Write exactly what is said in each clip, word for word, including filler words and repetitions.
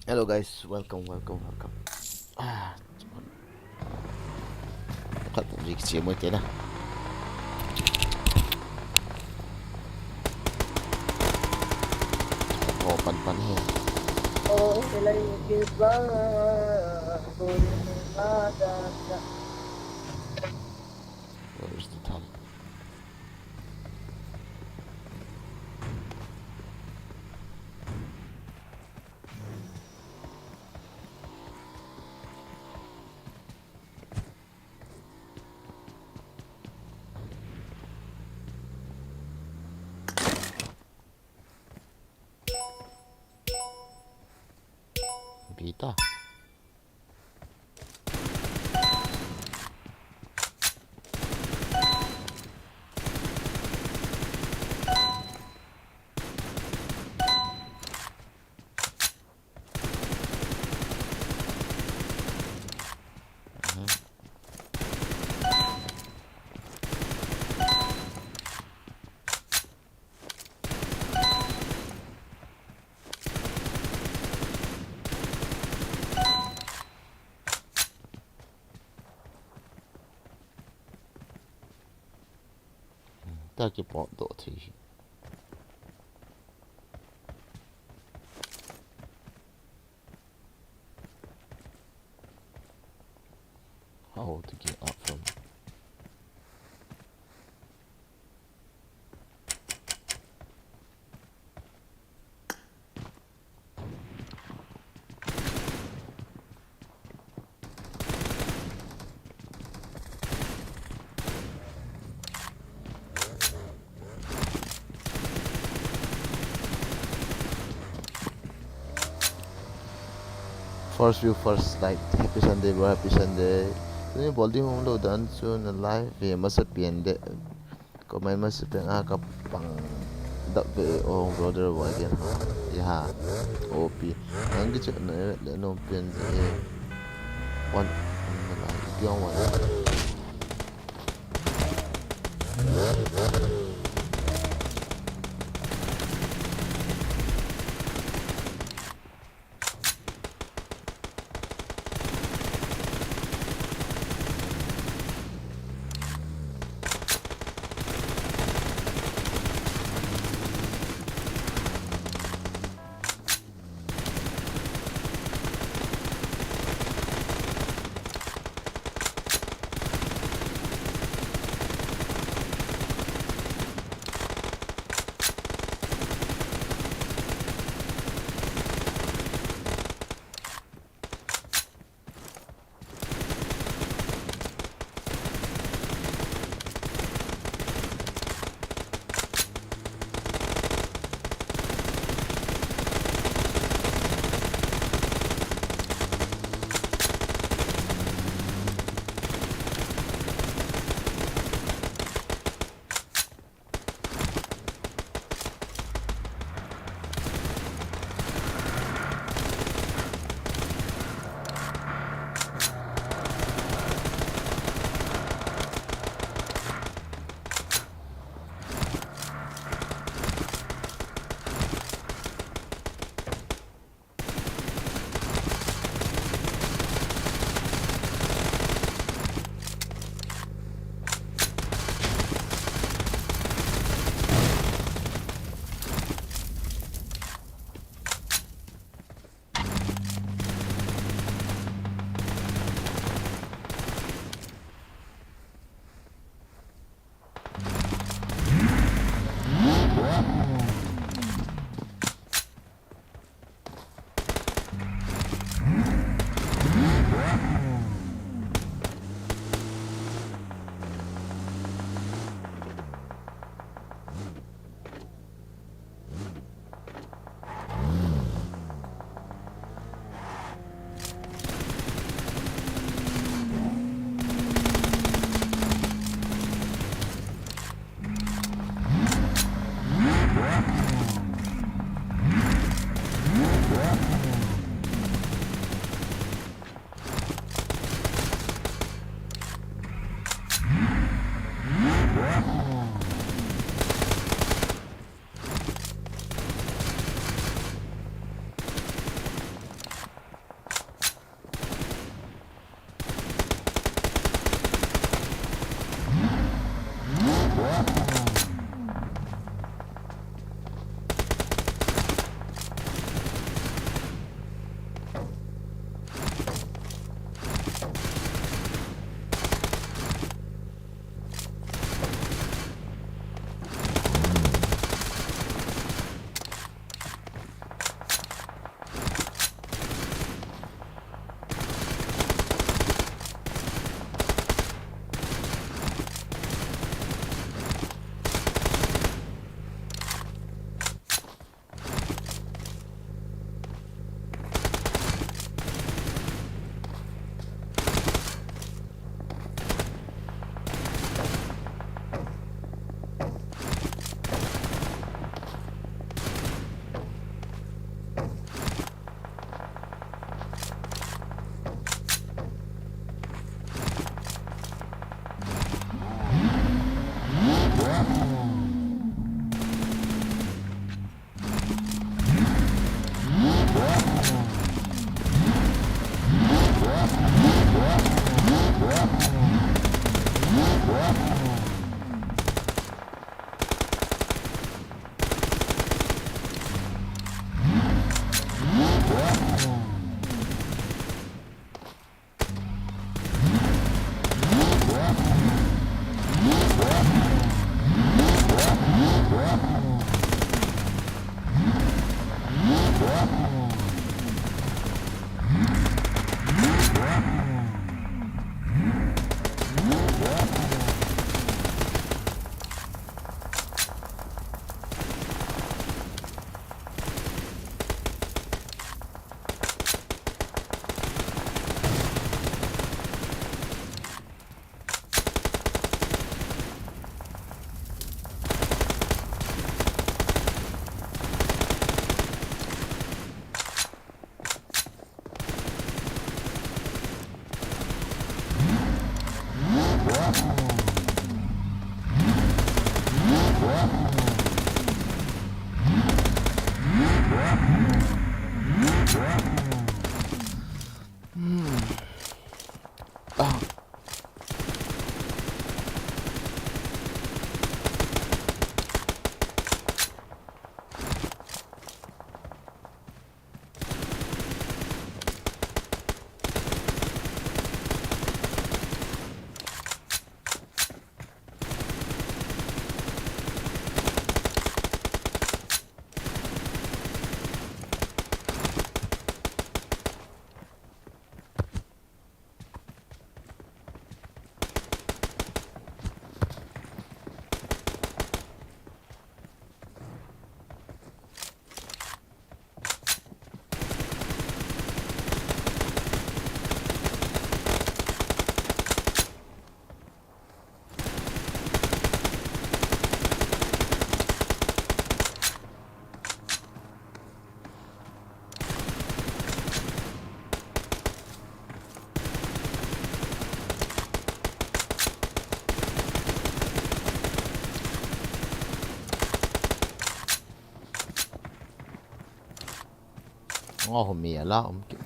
Hello guys, welcome, welcome, welcome. Ah, khat pum ji kiche mo te na. Ho pan pan he. Oh, like is love, oh, my God. Where is the tunnel? Beta. Taki pop dot three. How to get up from? First view, first like. Happy Sunday, bro. Happy Sunday. Tuni bol ding hung lou dan chu na live ve masa pian de. Comment masa pian a ka pang dap ve o brother wa gen ha. Ya ha. O pi. Nang ki chu na le no pian de. One. Na live pian one. Ah. Ngo humi ala um ki.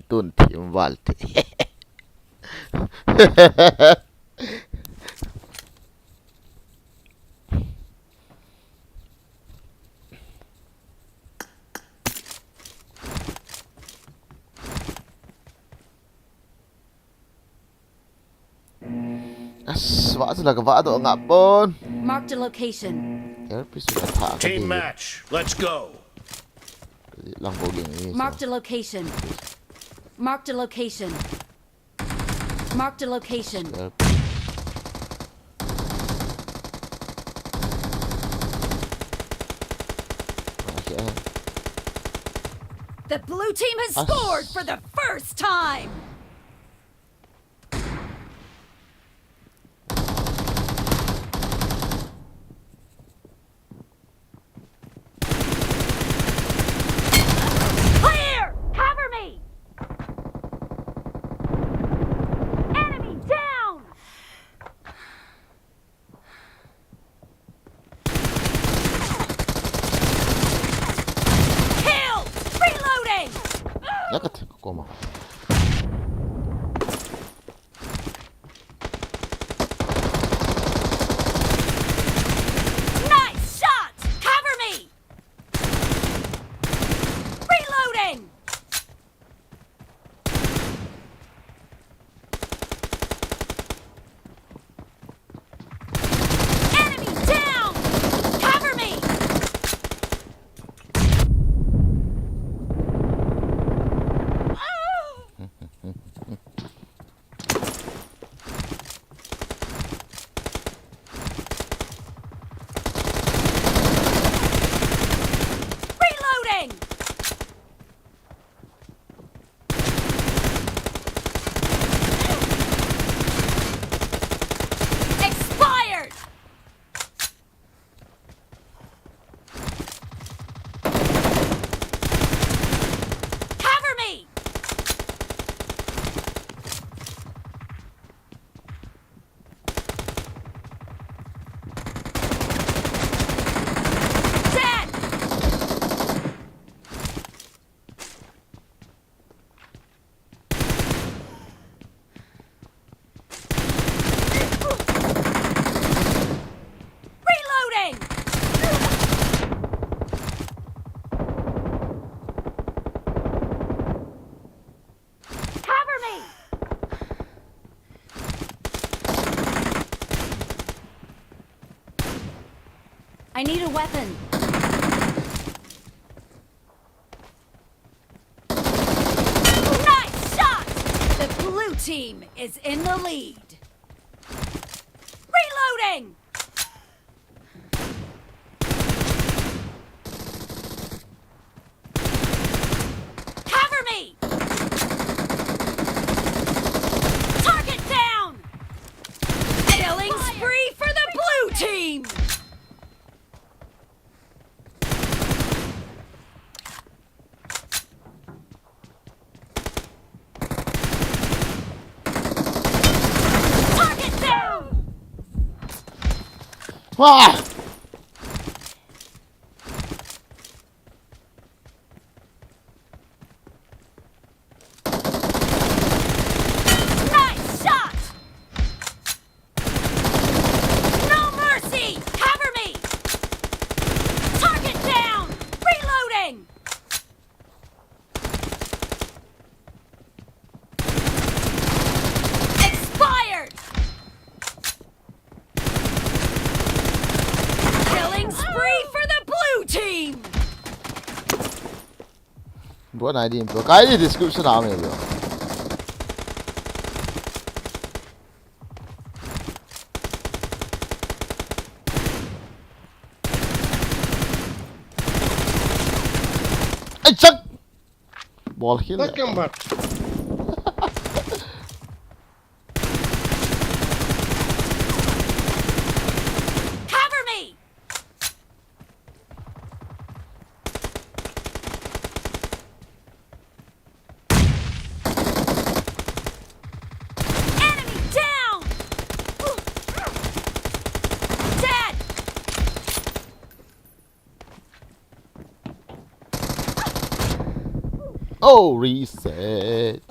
Tun thim val thei. As, vah chu la ka vah doh ngah pon. Marked a location. L P C ka tha ka. Team di match. Let's go. Lang bo ging ni. Marked a location. Marked a location. Marked a location. L P C. Okay. The blue team has scored for the first time. Clear! Cover me! Enemy down! Kill! Reloading! Nakat, koma. Nice shot! Cover me! Reloading! Enemy down! Cover me! Weapon. Nice shot! The blue team is in the lead. Reloading! Cover me! Target down! Killing spree for the blue team! Target down! Wah! Nice shot! No mercy! Cover me! Target down! Reloading! Expired! Killing spree for the blue team! Bro, na I D bro. Ka I D description a me bro. Ai chak. Ball kill. That come back. Cover me! Enemy down! Dead! Oh, reset.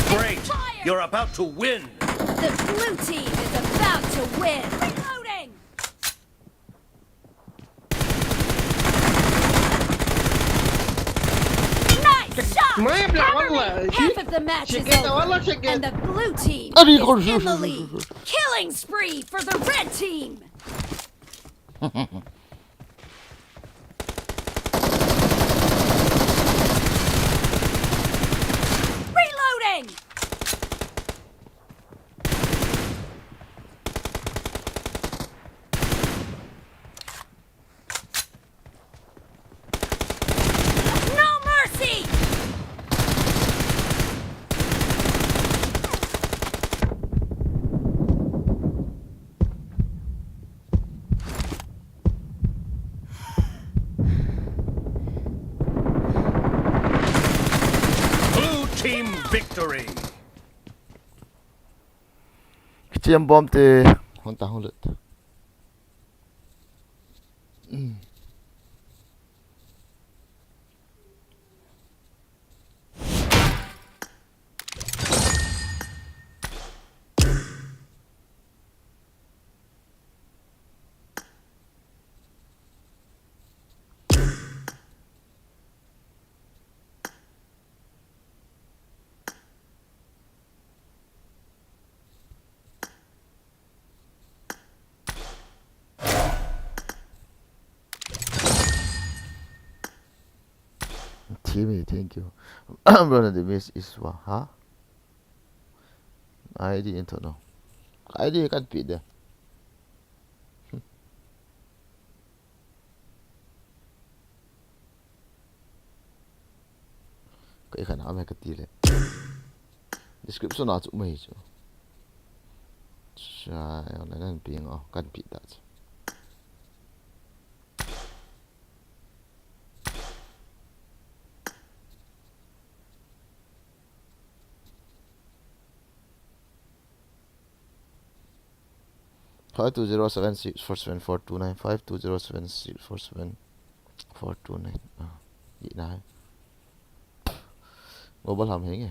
Great! You're about to win! The blue team is about to win! Reloading! Nice shot! Maya bla Cover me! Wallah. Half of the match is Shaketa, wallah, over, shaketa. And the blue team Ari is ko- in the lead! Killing spree for the red team! Reloading! No mercy! Blue team victory! Kichiem bom te. Hon ta hon lut. Timmy, thank you. Bro, na the miss is wa, ha? I D into no. I D kan pi de. Ka i khan a me ka ti le. Description a chu mai chu. Cha, ya na nan pi ngo kan pi ta chu. Five two zero seven six four seven four two nine, five two zero seven six four seven four two nine. Ah, i nai. Global ham henge.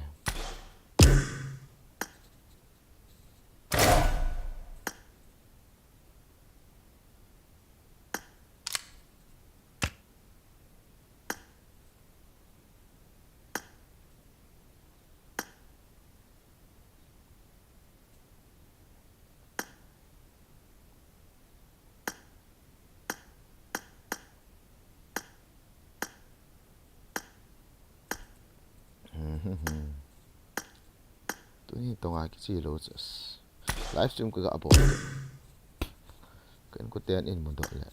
Tuni tonga kichi lo chas. Live stream ka ga bol. Kan ko ten in mo do le.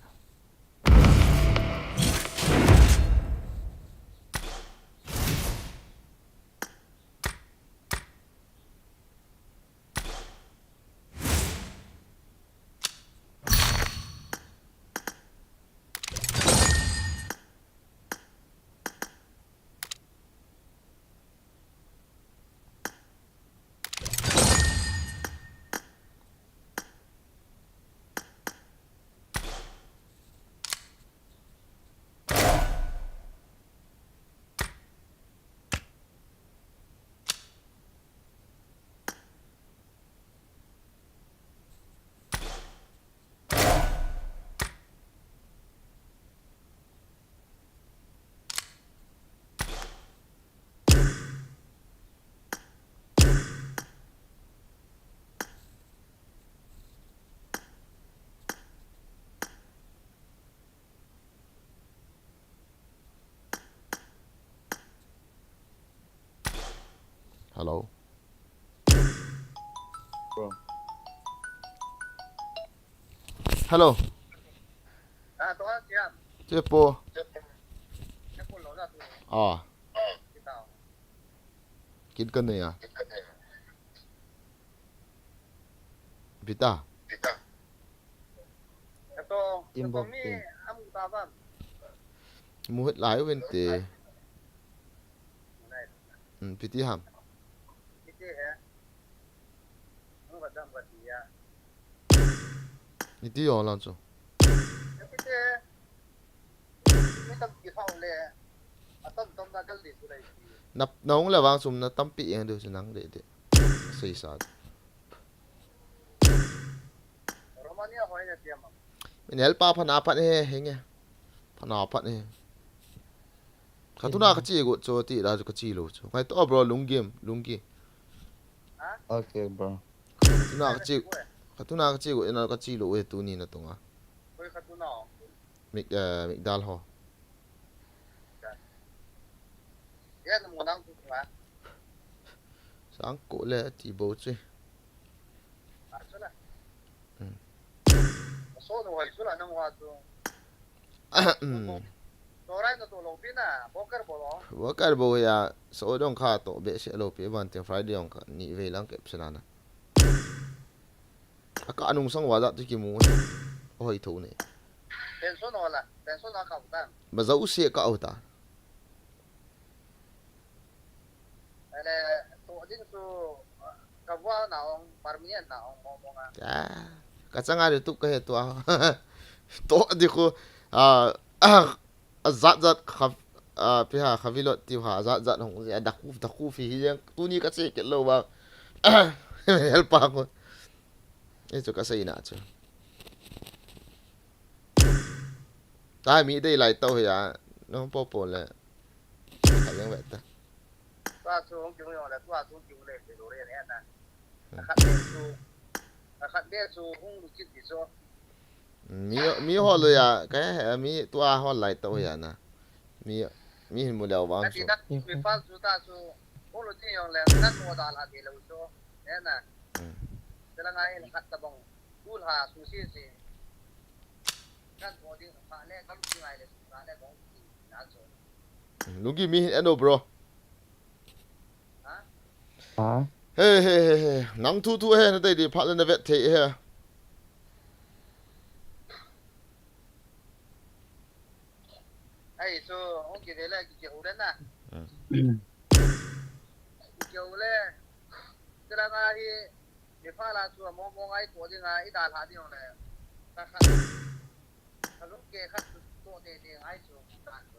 Hello. Bro. Hello. Ah, to ah, siam. Che po. Che po lo na tu. Ah. Kita. Kin ka nei a. Pita. Ito, Timbok ito mi, tin. Amu ta ban. Muhit lai uvin te. Munai. Hmm, piti ham. Piti he. Ang badam bati ya. Iti yo lan chu. Piti he. Na, na hung le vang sum na tampi eng deu chu nang de de. Sei sa. Min help a phan a phan he, he nge. Phan a phan he. Khatuna ka chi got chu ti la chu ka chi lo chu. Ngai to bro, lunggim, lunggi. Okay, bro. Khatuna ka chi, khatuna ka chi got, ina ka chi lo e tuni na tonga. Koi khatuna. Mik, eh, mikdal ho. Yan mo nang tu nga. Sang ko le ti bo chi. Ah, so na. Hmm. So no hai so na nang wa tu. Hmm. So rai no to lo pi na, poker bo lo. Poker bo ya, so dong kha to be se lo pi ban tin Friday dong kha ni ve lang kep se na na. Aka anung sang wa da tu ki mu. Oi tho ne. Pension wala, pension aka uta. Ba za u se ka uta. Ele, to din su, ka bua na ong, permanent na ong, mo, mo nga. Ah, ka changa YouTube ka he to a. To di ko, ah, ah, a zat zat kha, ah, pi ha, kha vilot ti ha, a zat zat hong, a daku, daku fi hi yang, tuni ka che ke lo ba. Help a ko. E chu ka sei na chu. Ta mi dei lai to ya, no po po le. Ka yang ve ta. Tua chu hung kiu yong le, tua chu kiu le, pe lo le ne na. Khat be chu, khat be chu hung lu kit di chu. Mi, mi ho lo ya, ka he, mi tua ho lai to ya na. Mi, mi hin mu leo vang chu. Ka ti na, mi pa chu ta chu, hung lu kit yong le, kan mo da la de lo chu. Ne na. Hmm. Te la ngai khat ta bang. Kul ha su si si. Kan mo ding pa le, kan lu kit ngai le, pa le bang. Na chu. Lunggim mi hin eno, bro. Ha? He, he, he, he. Nang thu thu he, na dei di phat le na vet thei he. Ai, so, hung ki ve le, ki ki hu le na. Hmm. Ki ki hu le. Sila nga hi, mi pha la chu, mo mo ngai ko ding a, i da la ding le. Ta kha. Ka lung ke khat chu to te te ngai chu kan chu.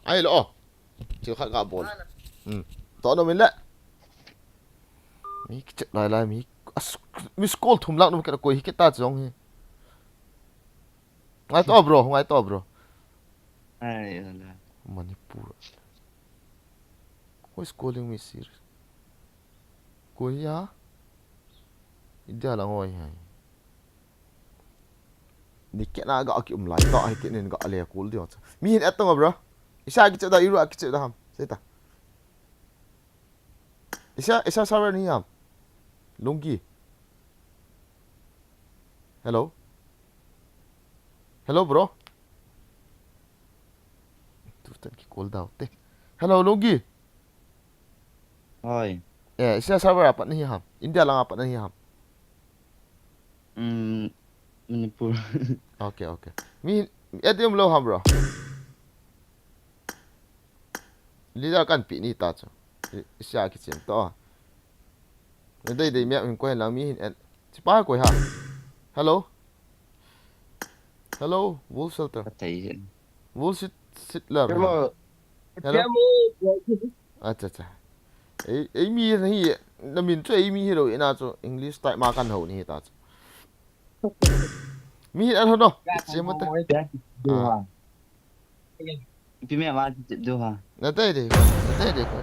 Ai lo. Thil khat ka bol. Ai lo. Hmm. To no min le. Mi kichep lai lai mi. As, mi school thum lak no ke koi hi ke ta chong hi. Ngai to bro, ngai to bro. Ai la. Manipur. Who is calling me serious? Korea? India lang oi hai. Ni kena ga ki um lai ta, ai kenen ga le kul dia. Mi hin etong bro. Isa kichep da, iru a kichep da ham. Seita. Isa, isa server nahi ham. Lungi. Hello. Hello, bro. Tu tan ki call da te. Hello, Lungi. Hoi. Eh, isa server apat nahi ham. India lang apat nahi ham. Hmm, Manipur. Okay, okay. Mi, A T M lo ham, bro. Leader kan pi ni ta chu. I, sia ki chem to. Na dei dei mi hin koi lang mi hin en. Chipa koi ha. Hello. Hello, Wolf Shelter. Ka thei hin. Wolf Sit-, Sittler. Hello. Hello. Hello. Acha, acha. Ei, ei mi hi, na min chu ei mi hi lo ina chu English type ma kan ho ni ta chu. Mi hin an ho no. Chem ta. Ah. Pi me ma do ha. Na dei dei. Na dei dei ko.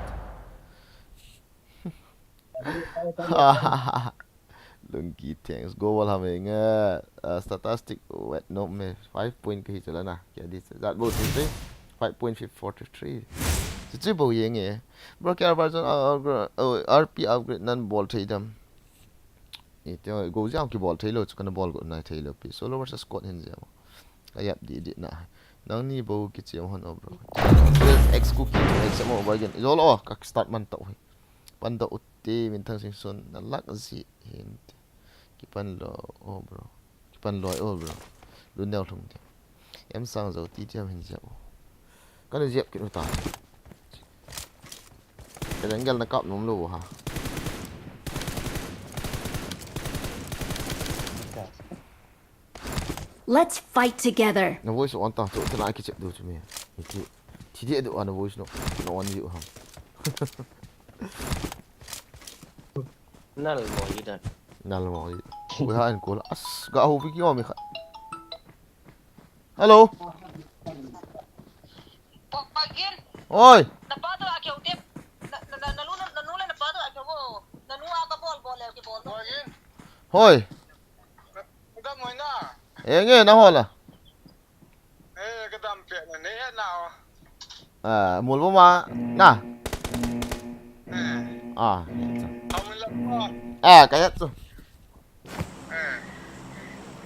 Lungi, thanks. Go wal ham eng. Uh, statistic wet no me five point kahi chala na. Kya di chat bo tu te. Five point five four three. Chichi bo yeng e. Bro, kya version, uh, upgra-, oh, R P upgrade nan bol thei dam. Ite go jam ki bol thei lo chu kana bol go nai thei lo pi. Solo versus squad hin jam. Ayap di di na. Nang ni bo ki chem hon o, bro. X ku ki exam over again. Jol o ka start man tau hi. Pan da utte min thang sing son na lak ji hin. Ki pan lo o, bro. Ki pan lo o, bro. Lu neo thum ti. Em sang zo ti ti am hin jam o. Kana jep ki nu ta. Ka dang gel na kap nom lo ha. Let's fight together. Na voice on ta, to, to na ki chat do to me. Ti, ti di do na voice no. No one you ha. Nal mo yi dan. Nal mo yi. Ko ha en ko la. As, ga ho bi ki o mi kha. Hello. Pagin. Oi. Na pa to a keu tip. Na, na, na, na lu, na, na nu le na pa to a keu go. Na nu a ka bol, bol le ki bol. Pagin. Hoi. Ka dam hoi na. Eng e, na ho la. Eh, ka dam pe na ne na. Ah, mul bo ma na. Eh. Ah. Ka mun la ko. Ah, ka ya tu. Eh.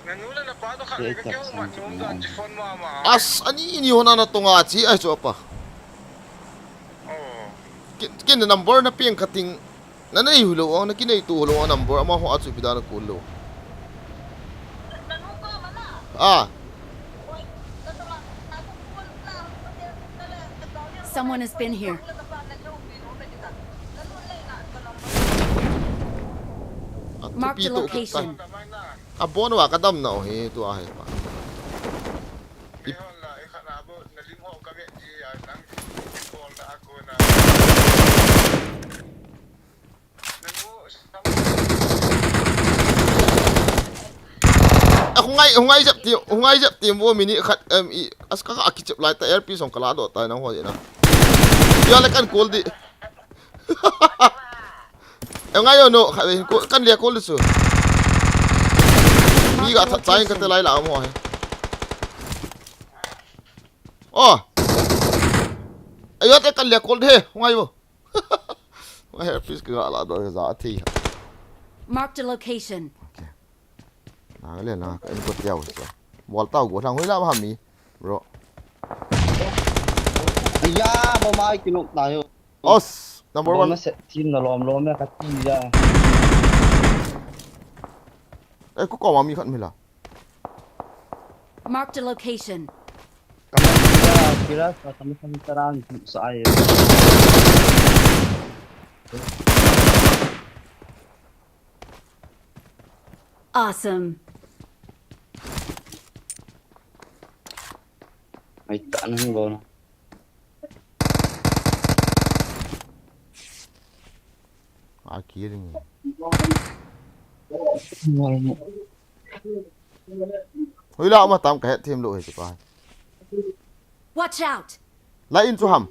Na nu le na pa to kha le ka keu ma nom dan chi phone ma ma. As ani ni hona na tonga chi ai chu apa. Oh. Kin, kin number na piang khating. Na nei hu lo, na kinei tu hu lo, number ama ho a chu pi dan a call lo. Ah. Someone has been here. A tu pi to ki ta. Mark the location. A bon wa ka dam na o hi tu a hi pa. A hungai, hungai jep ti, hungai jep ti mo mini khat em i as ka ka kichep lai ta R P song kala do ta na ho na. Ya le kan call di. Em ngai yo no, khat ve ko, kan lia call su. Mi ga that chai ka te lai la mo he. Oh. Ayo te kan lia call de, ngai bo. Ngai he, please ka la do za thi. Marked a location. Okay. Na le na, ka in ko tiao sa. Bol tao go thang hoi la ba mi, bro. Ya, bo mai ki nok ta yo. Os, number one. Set team na lom lom ya ka ti ya. Eh, ko ko ma mi khat mi la. Marked a location. Kami kira, kira sa kami sa taran sa ay. Awesome. Ay, tanong ko. A kill ni. Hoi la ma tam ka het them lo he pa. Watch out. La in chu ham.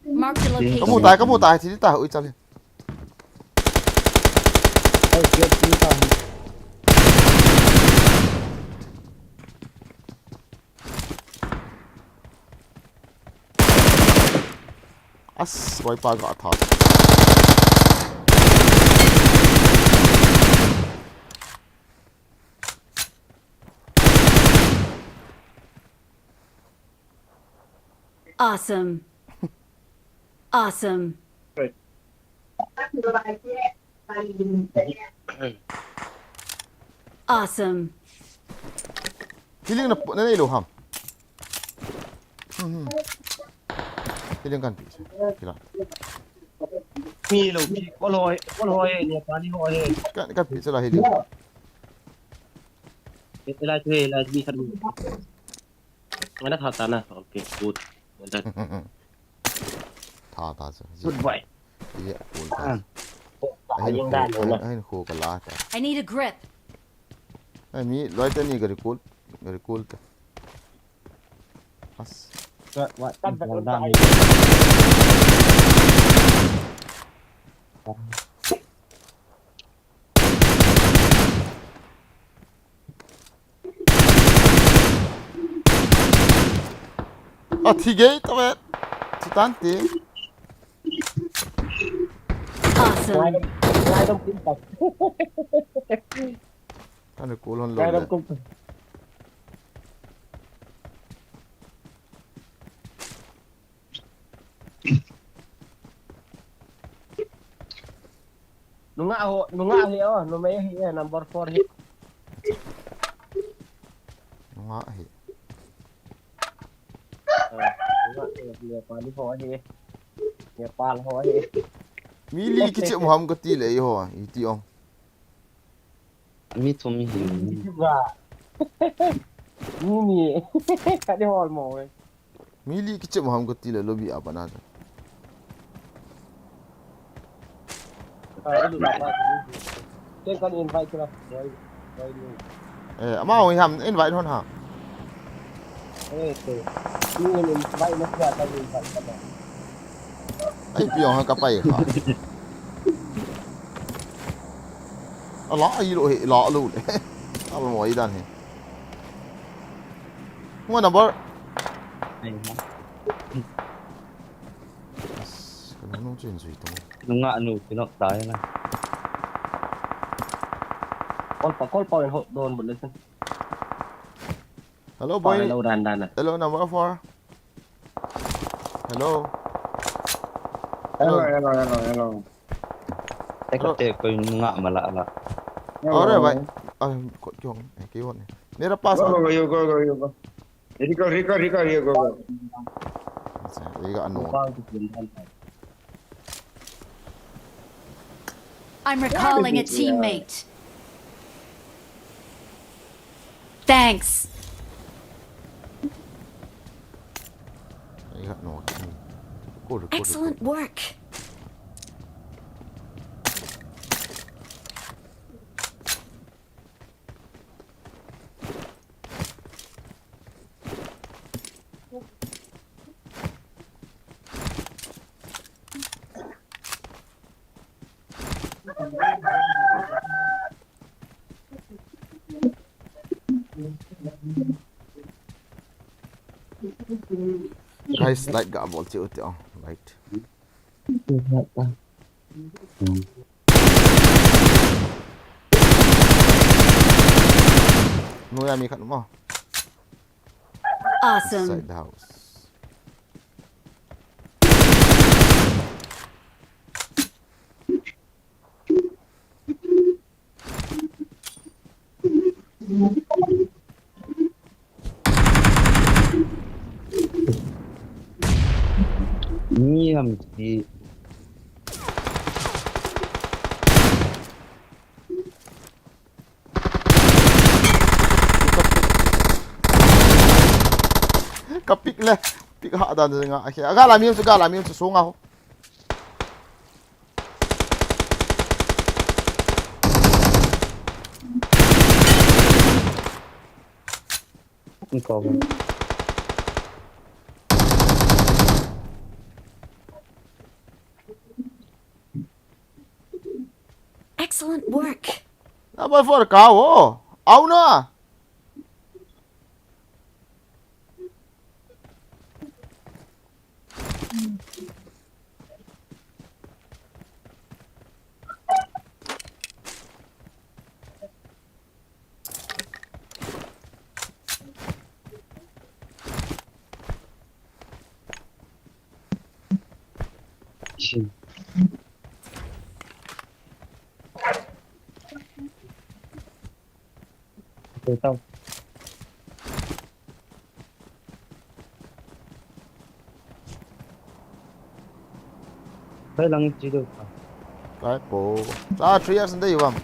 Mark the location. Kamu tai, kamu tai, thi ta, ui chale. Hey, get me down. As, loipa ga tha. Awesome. Awesome. Awesome. Healing na, na nei lou ham. Hmm, hmm. Healing kan pi. Kila. Mi lou, mi. Kol hoi, kol hoi, Nepali hoi. Kan, kan pi sala healing. Ila tu, ila mi kan. Mana tha ta na. Okay, good. Well done. Tha ta sa. Good boy. Ye, cool ta. Ah. Ahin khu, ahin, ahin khu ka la ta. I need a grip. Ai, mi loi ta ni ka recall, ka recall ta. As. Ka, wa, well done. A thi gei ta ve. Thi tan ti. Awesome. Kan recall hon lou le. Nunga ho, nunga hi o, numei hi e, number four hi. Nunga hi. Ah, nunga hi, Nepali ho hi. Nepal ho hi. Mi li kichep ham kati le ho, iti ong. Mi thum mi hi. Ba. Mi ni. Ka di hol mo we. Mi li kichep ham kati le lobby a bana. Ah, alu la ba. Ken kan invite la. Boy, boy ni. Eh, ama hoi ham invite hon ha. Eh, te. Ni invite na kya kan invite ka ba. Ai, piong ha ka pai kha. Ala, ai lo he, la lo le. Ala mo ai dan he. Mo number. Ai ha. As, ka nung nung chen zui to. Nunga nu kinok ta na. Kol pa, kol pa en ho don bol le sen. Hello, boy. Hello, number four. Hello. Hello, hello, hello, hello. Eka te ko nga mala la. Hello. Ore, bhai. Ai, ko kyong, eh, kyo ne. Mera paas aa. Go, go, go, you go, go, you go. Recall, recall, recall, you go, go. Acha, ye ga ano. I'm recalling a teammate. Thanks. Excellent work. Guys, like ga bol cheh u te, oh, like. Noiya mi khat mo. Awesome. Inside the house. Niam si. Ka pick le, pick ha dan nga. Aga la miam su, ga la miam su sunga ho. Excellent work. Number four, kau ho. Au na. Kai lang chi do ka. Kai po. Sa three X dei vam.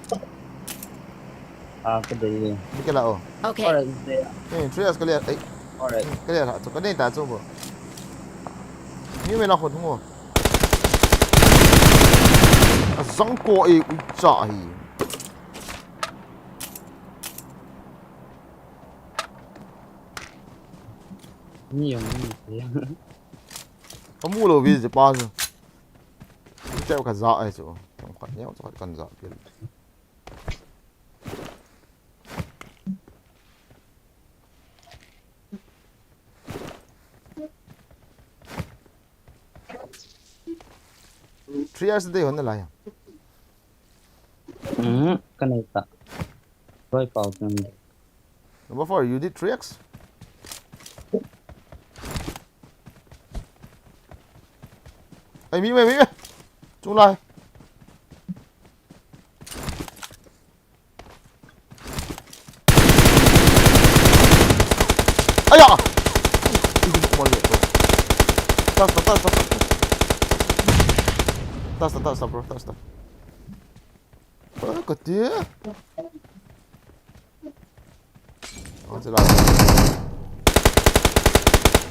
Ah, ka dei. Ni kala o. Okay. Alright, dei. Ni three X kala. Ai. Alright. Kala ha. Chu ka dei ta chu bo. Ni me na khot ngo. A zang ko e u cha hi. Ni yong ni. Ka mu lou vi je pa chu. Chu cheu ka za ai chu. Tong khat neo chu khat kan za pi. Three X dei hon na lai. Hmm, ka nei ta. Roi pau kan. Number four, you did three X? Ai, mi mai, mi mai. Chung lai. Ai ya. Ih, mo le to. Tas, tas, tas, tas. Tas, tas, tas, bro, tas, tas. Ơ, ka tia. Ơ, che la.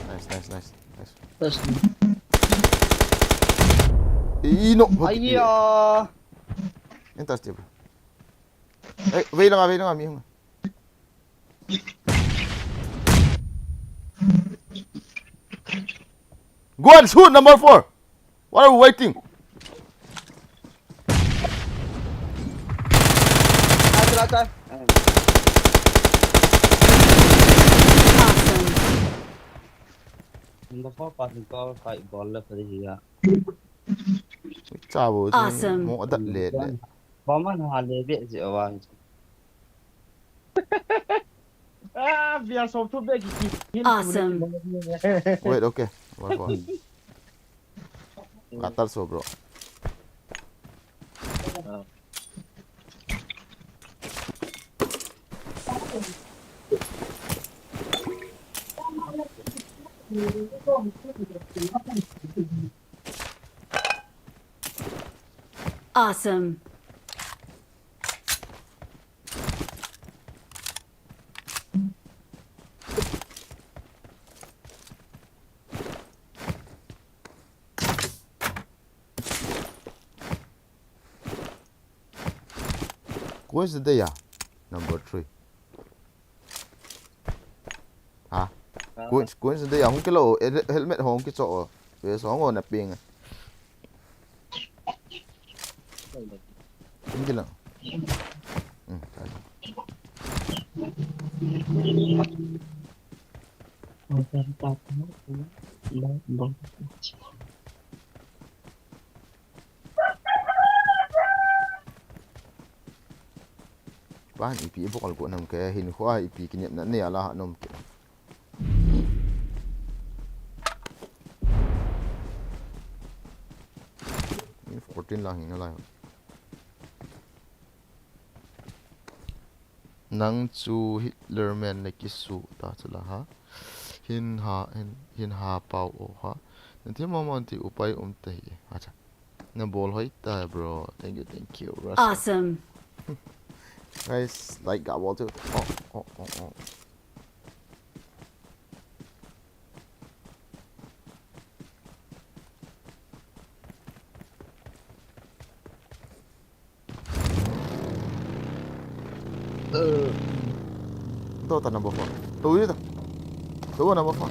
Nice, nice, nice, nice. Nice. I, i, no. Ai ya. Entas dia, bro. Eh, vei langa, vei langa, mi hung. Go and shoot number four. What are we waiting? Acha, acha. Awesome. Number four pa ni ko kai bol le pari hi ya. Cha bo. Awesome. Mo adat le le. Ba man ha le be je wa. Ah, bia som thu be ki ki. Awesome. Wait, okay. One, one. Katar so, bro. Awesome. Coins dei a? Number three. Ha? Coins, coins dei a, hung kilo, eh, helmet hung kicho. Ve so ngo na ping. Hung kilo. Hmm, kai. Pan ipi bok al ko nam ke hin khua ipi kinep na ne ala ha nom ke. Min fourteen lang hin alai. Nang chu Hitler man na kisu ta chu la ha. Hin ha, hin, hin ha pau o ha. Na thi mo mo ti upai um te hi. Acha. Na bol hoi ta, bro. Thank you, thank you, Russell. Awesome. Guys, like ga bol chu. Oh, oh, oh, oh. Tua ta number four. Tua ta. Tua number four.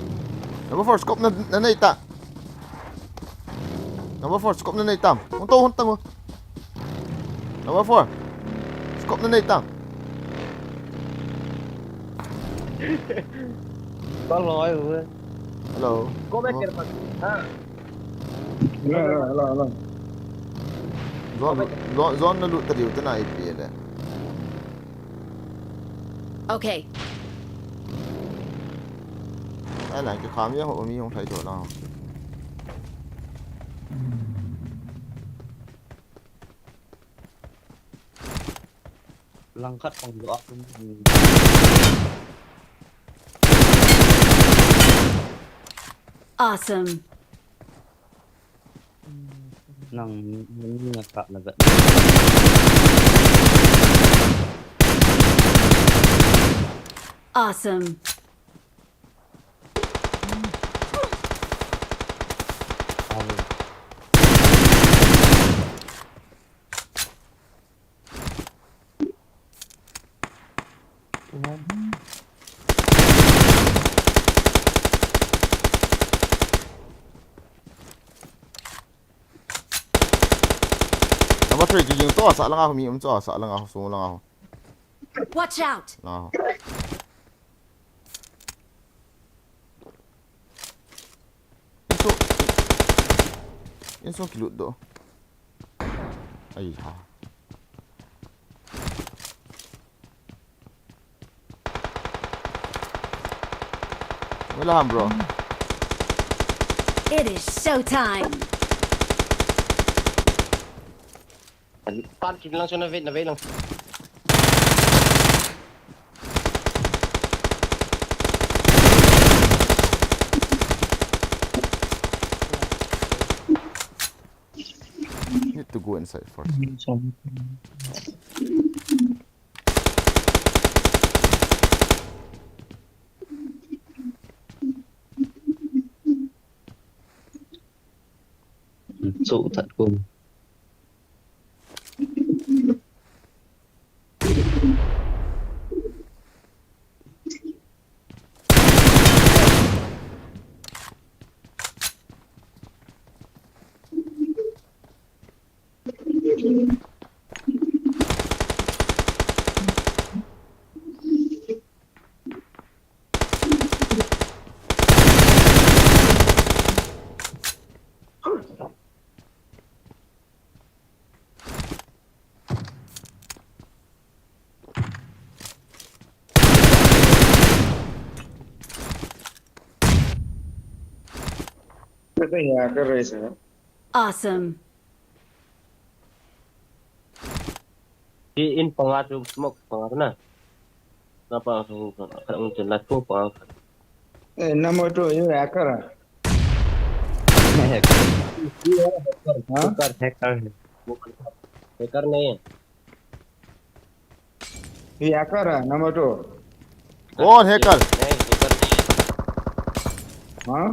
Number four, scope na, na nei ta. Number four, scope na nei tam. Hung tua hung tam mo. Number four. Scope na nei tang. Bang loi hu. Hello. Ko be ker pa. Ha. Hello, hello, hello, hello. Zone, zone, zone na lut ta diu ta na ipi le. Okay. Ai lang ki kham ya ho mi hong thai to lang. Lang khat pang do ak. Awesome. Nang ni na ka la ga. Awesome. Number three, jing to sa langa ho mi um to sa langa ho so langa ho. Watch out! Langa ho. Inso. Inso kilut do. Ai ha. Wala ham bro. It is showtime! Parking lang so na wait na wait lang. Need to go inside first. Chu that kum. Kata ya ka raise na. Awesome. Di in panga tu smoke panga tu na. Na panga tu kan un chen la tu panga. Eh, number two, you hacker. Huh? Hacker, hacker. Hacker nahi hai. You hacker hai, number two. Kon hacker? Nahi, hacker nahi. Huh?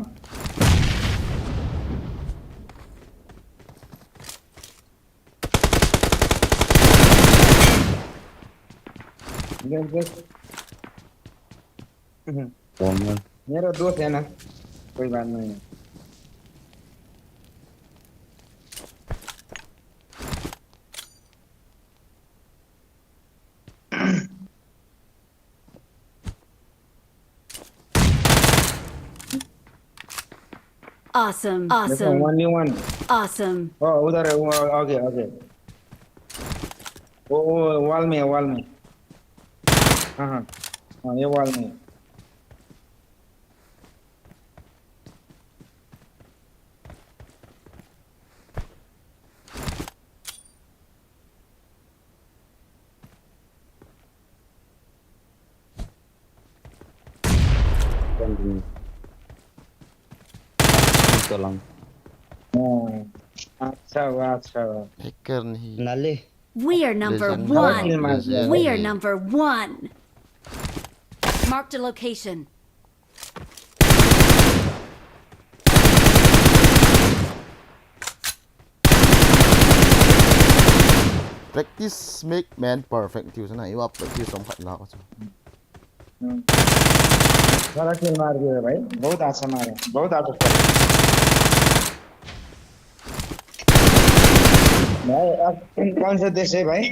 देख, देख। कौन है? मेरा दोस्त है ना, कोई बात नहीं है। Awesome. देखो, Awesome. वन ही वन। Awesome. ओ, उधर है, वो, आगे, आगे। वो, वो वॉल में है, वॉल में। हाँ, हाँ। हाँ, ये वॉल में है। Ito lang. हाँ, अच्छा हुआ, अच्छा हुआ। Hacker nahi. Nali. We are number Legend. one. Legend. We are number one. Marked a location. Practice make man perfect. Tiu sana iwa practice som khat la ko chu. हम्म। सारा किल मार दिया भाई, बहुत अच्छा मारा, बहुत अच्छा। भाई, आप कौन, कौन सा देश है भाई?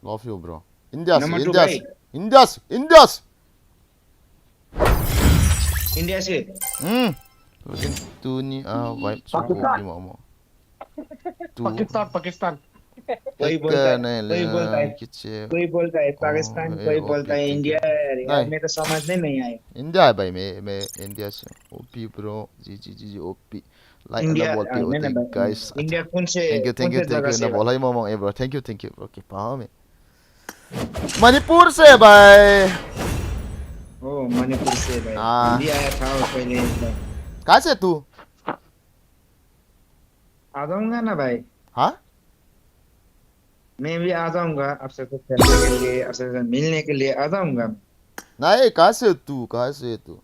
Love you, bro. India से, नंबर टू India भाई। से, India से, India से। इंडिया से। Hmm. Lekin tu ni ah vibe so Pakistan. Kopi mama. Tu. Pakistan, पाकिस्तान। कोई बोलता है, नहीं कोई बोलता है, किचे. कोई बोलता है पाकिस्तान, ए, कोई ओपी, बोलता है thank you. इंडिया। यार, यार, नहीं. मेरे को समझ में नहीं आया। India है भाई, मैं, मैं India से हूँ. ओपी bro, जी जी जी जी, ओपी. Like इंडिया, and बोलते नहीं, होते नहीं, हैं, भाई, guys. इंडिया कौन से, Thank you, कौन thank you, से thank जगह you. से Na हो? bolai mama, eh, bro. Thank you, thank you, bro. Keep on. Manipur से भाई. ओ, मणिपुर से भाई। हाँ. भी आया था वो पहले एक बार। कहाँ से तू? आ जाऊंगा ना भाई। हाँ? मैं भी आ जाऊंगा आपसे कुछ खेलने के लिए, आपसे मिलने के लिए आ जाऊंगा। नहीं, कहाँ से तू? कहाँ से तू?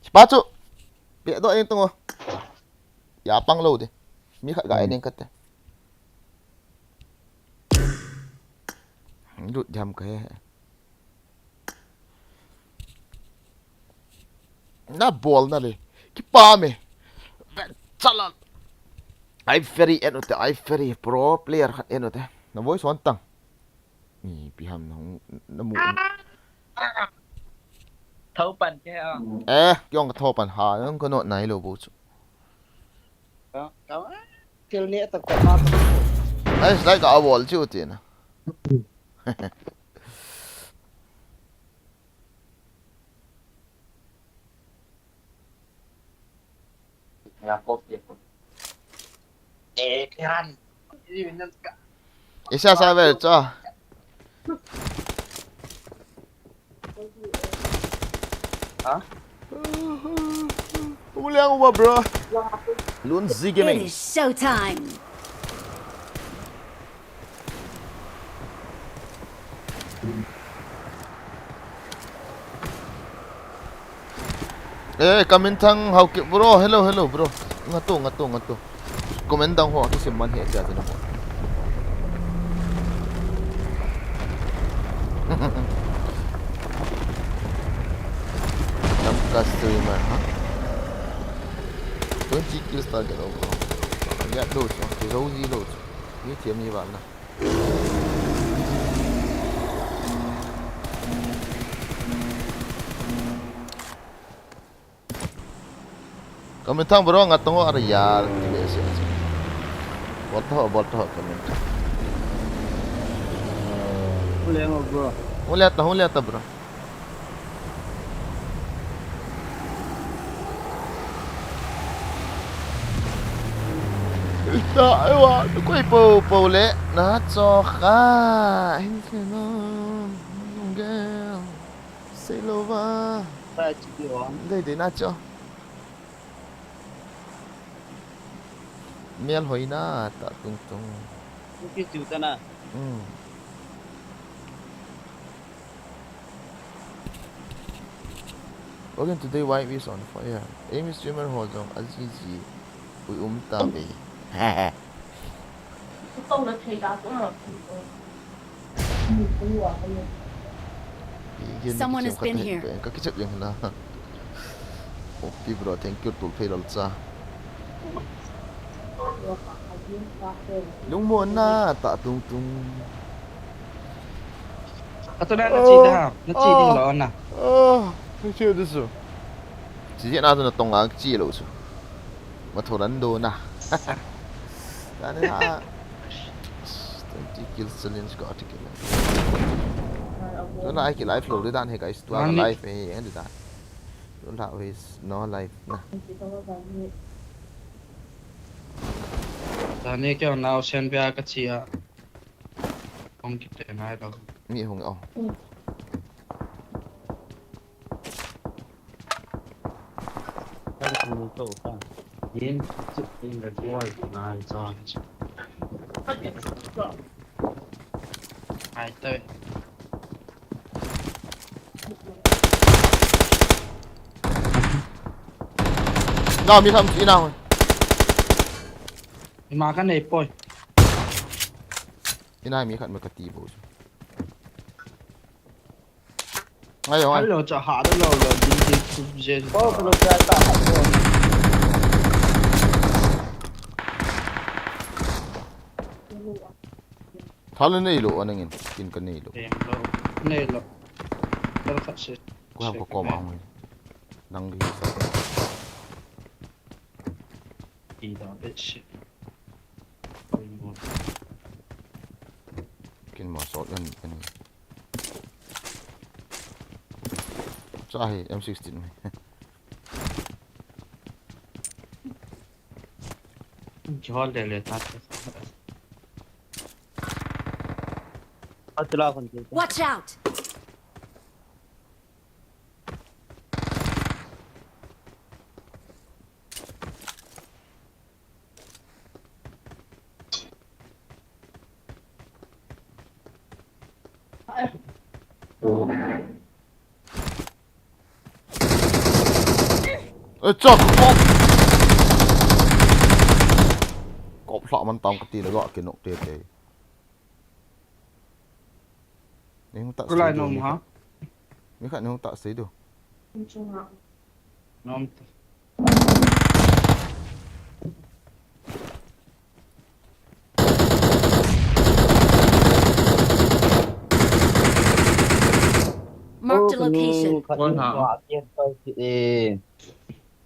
Sipachu. Pia do eng tungo. Ya pang lo de. Mi khat ga eng khat te. Lut jam ka he. Na bol na le. Kipa me. Chala. Ai very eno te, ai very pro player khat eno te. Na voice on tang. Ipi ham na hung, na mu. Thau pan ke a. Eh, kiong ka thau pan ha, nang ko no nai lo bu chu. Ka, ka, kel ne ta ka ma. Ai, slide ka wall chu ti na. Ya, pop ya, pop. Eh, kiran. Isa sa ver cha. Ha? Uliang uba, bro. Lun Z It Gaming. Is showtime. Eh, kamin thang hau ke, bro. Hello, hello, bro. Ngatu, ngatu, ngatu. Comment dang ho, kisim man he cha cha na ho. Nam ka streamer, ha? Twenty kills target over. Get low, so. Ki zo zi low, so. Ni thiam ni val na. Kamin thang bro, nga tongo ara yar, ti be se. Bol to, bol to, kamin thang. Uliang bro. Uliata, uliata bro. Ta, ewa, tu koi po, po le, na cho kha, hin se no, girl, say lo va. Ba chi ki wa. Dei dei na cho. Mial hoina ta tung tung. Ki chu ta na. Hmm. Again today, why is on fire? Aim streamer ho jong a G G. Ui um ta ve. Someone has been here. Ka kichep jeng na. Oh, pi bro, thank you, tul phei lal cha. Lungmon na ta tung tung. Atu na na chi da. Na chi ding lo na. Oh, thank you, this. Chi na tu na tong ang chi lo su. Ma thoran do na. Tani ha. Twenty kills challenge ka article. Tuna ai ki live lo dan he guys. Tu a live he and dan. Tuna is no live na. Tani kya na ocean pe a ka chi a. Kong ki te nai lo. Mi hung o. Na mi tham ina. Ima ka nei poi. Ina mi khat ma ka ti bo. Ai, ai. Hello, cha ha da lo lo, din din tu je. Oh, hello, cha ta. Thal nei lo, anang in, kin ka nei lo. Nei lo. Nei lo. Dal khat se. Ko ham ko kom ang. Dang di. Ida bit shit. Kin mo sol yan, yan. Cha hi M sixteen mai. Jol le le ta. Atla kon. Watch out! Ê, chok, kop. Kop hla man tam kati le ga kinok te te. Ni hung ta. Kulai sei nom du, ha? Mi khat ni hung ta sei du. Nom. Marked a location.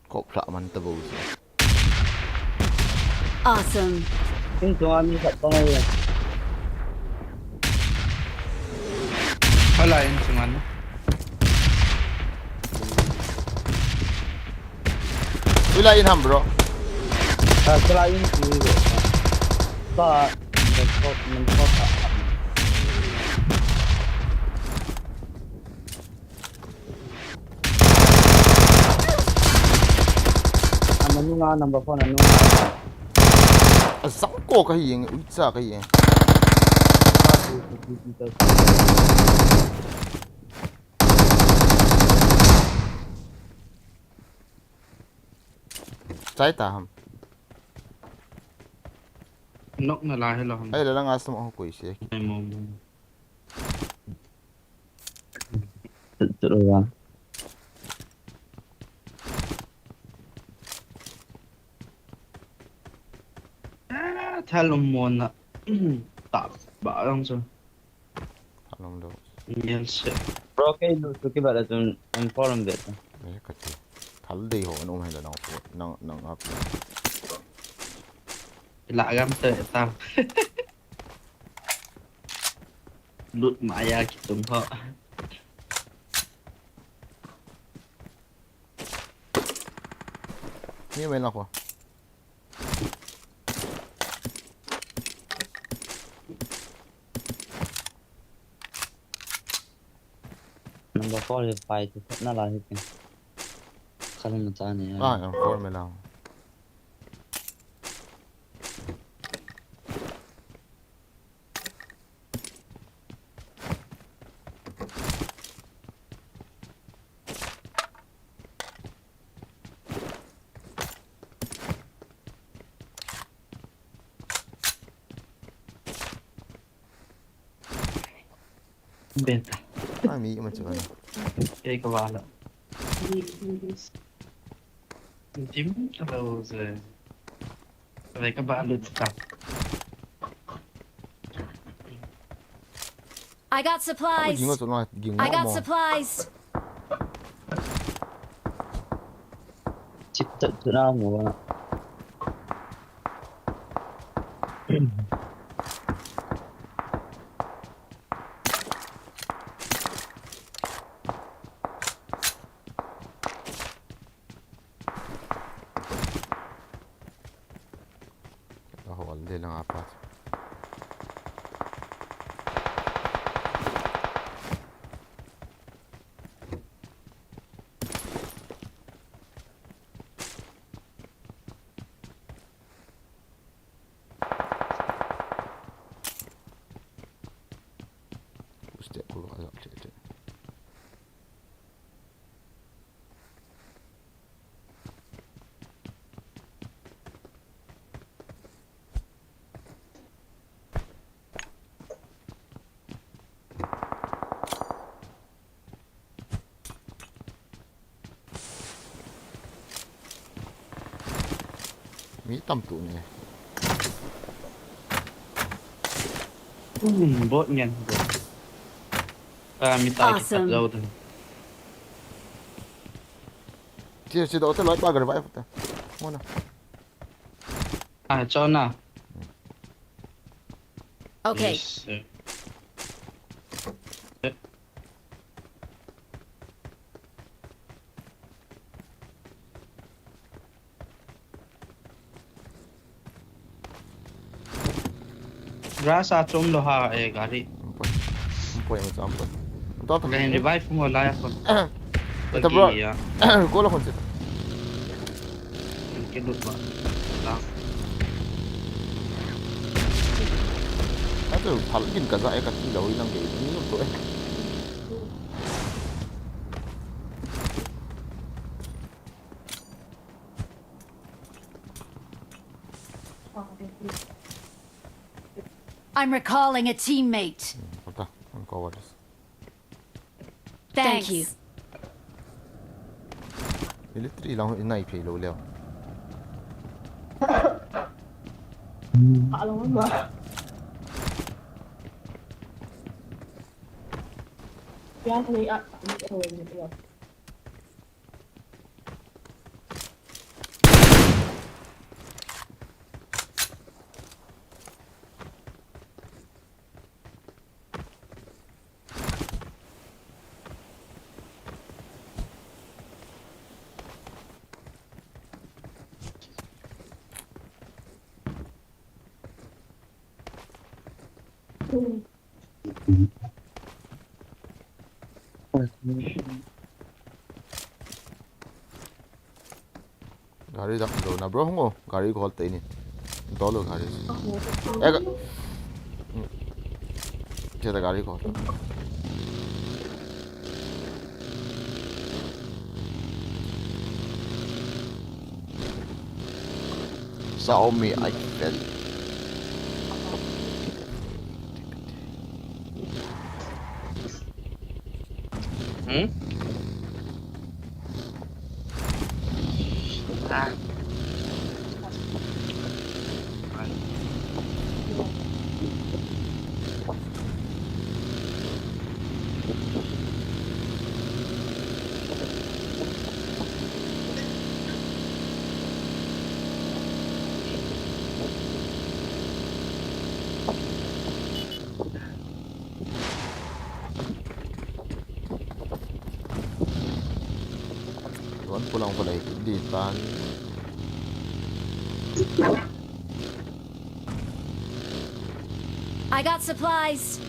Kop hla man ta bou. Awesome. Kin chunga mi khat pang ai. Hala in chunga na. Ula in ham, bro. Ah, sala in si. Pa, men kop, men kop. Anung a number four anung a. Azang ko ka hi eng, uicha ka hi eng. Chai ta ham. Nok na la he lo ham. Ai, la lang asam ho koi se. Ai, mo, mo. Tut, tut, tut. Ah, thalom mo na. Tak, ba lang so. Thalom do. Yes, sir. Bro, kei lu tu ki ba la tun, em, forum de. Eh, kati. Thal dei ho, nung hai la nang, nang, nang up. La gam te ta. Lut maya kitung ho. Ni mai na ko. Number four hi five tu na la hi. Khalam ta ni. Ah, number four mai la. Beta. Ai, mi ma chu na. Kei ka va la. Dim ta lo je. Ve ka ba lut ta. I got supplies. Ging a chu na, ging a. I got supplies. Chip ta chu na mo. Ahol de lang apat. Step ko ka yak che che. Mi tam tu ne. Hmm, bot ngen, bot. Ah, mi tai ki khat. Awesome. Zau dan. Chi, chi do te loi pa ga revive ta. Mo na. Ah, cho na. Okay. Yes, sir. Grass a chom lo ha, eh, gari. Ampoi, ampoi, ampoi. Tua Kei revive mo la ya kon. Ita bro. Ya. Ko la kon se. Ke lut ba. La. Atu phal bin ka za e ka ti lo i lang ke ni to e. I'm recalling a teammate. Kota, an ko wa des. Thank you. Military lang i nai phei lo leo. Gari dak lo na bro, hung o. Gari ko hol te ni. Dolo gari. Eh, ga-, hmm. Che ta gari ko hol. Saw me, I fell. Hmm? Ah. Wan pulang pulai di tan. I got supplies.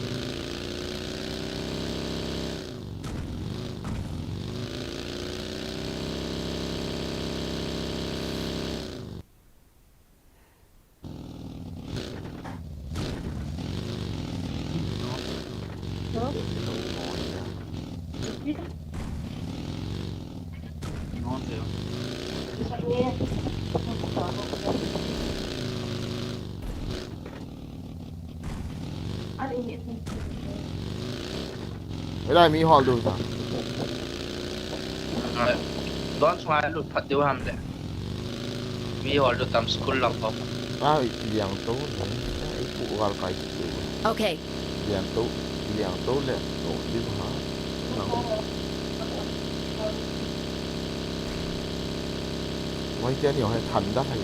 Ela mi hol du sa. Don sunga lut phat diu ham le. Mi hol du tam school lang ko. Ai, liang to ne. Ai, pu gal kai tu. Okay. Liang to, liang to le to diu ha. Nang. Wai tia ni ho than da hai.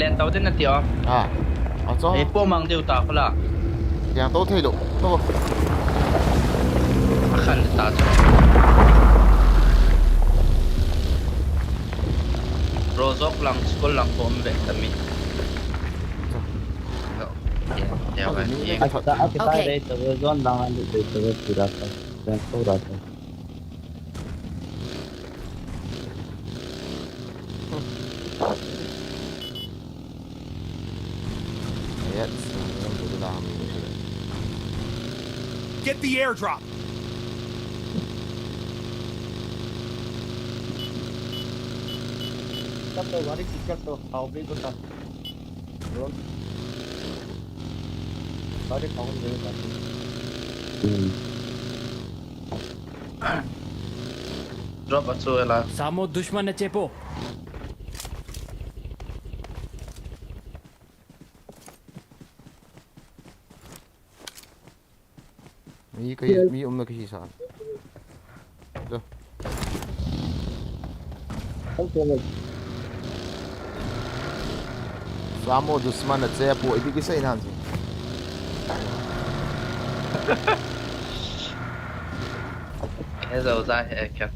Len tau din na ti o. Ah. Acho. Ei po mang diu ta pala. Yang to thei lo. To. Khan ta chu. Rozok lang school lang ko um be kami. No. Ya, ya, Acho, ya, ni ya. na thot. Ata ata dai to zone lang an dai to pura ta. Yang to ra ta. Get the airdrop. Cut to, gari kick cut to, how big was that? Drone. Gari found there, gari. Drop achu ela. Samo dushman na chepo. Mi ka hi, mi umna ka hi sa. Do. Samo dushman na chepo, ipi kisei nam si. He zo za he kya.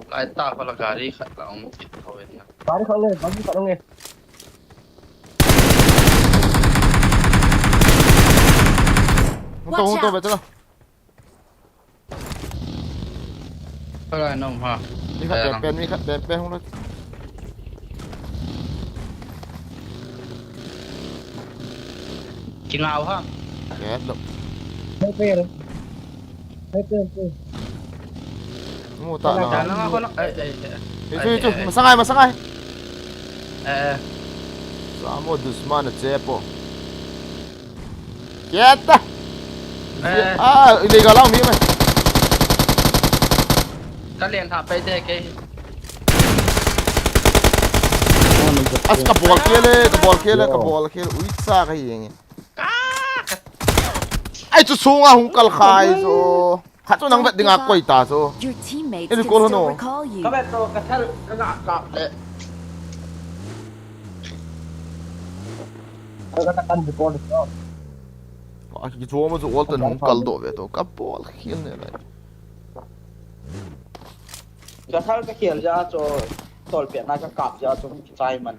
Lai ta pala gari khat la um kit tho e tia. Gari khat le, gari khat le. Hung to, hung to, be ta. Kala nong ha. Mi khat pen, mi khat pen, pen hung lo. Kingau ha. Ken lo. Hai pen. Hai pen, pen. Mu ta na. Ta na ko na. Ai, ai, ai. Itu, itu. Masangai, masangai. Eh. Samo dushman na chepo. Kieta. Eh. Ah, illegal lang mi mai. Ka len tha pai de ke. As ka bol khel e, ka bol khel e, ka bol khel. Ui sa ka hi yeng. Ai chu sunga hung kal khai chu. Khat chu nang vet dinga koi ta chu. Your teammates can still recall you. Ka vet to, ka thal, ka nga kap le. Ka ta kan record to. A ki chu ma chu ol tan hung kal do ve to. Ka bol khel ne lai. Ka thal ka khel ja chu, tol pe na ka kap ja chu, chai man.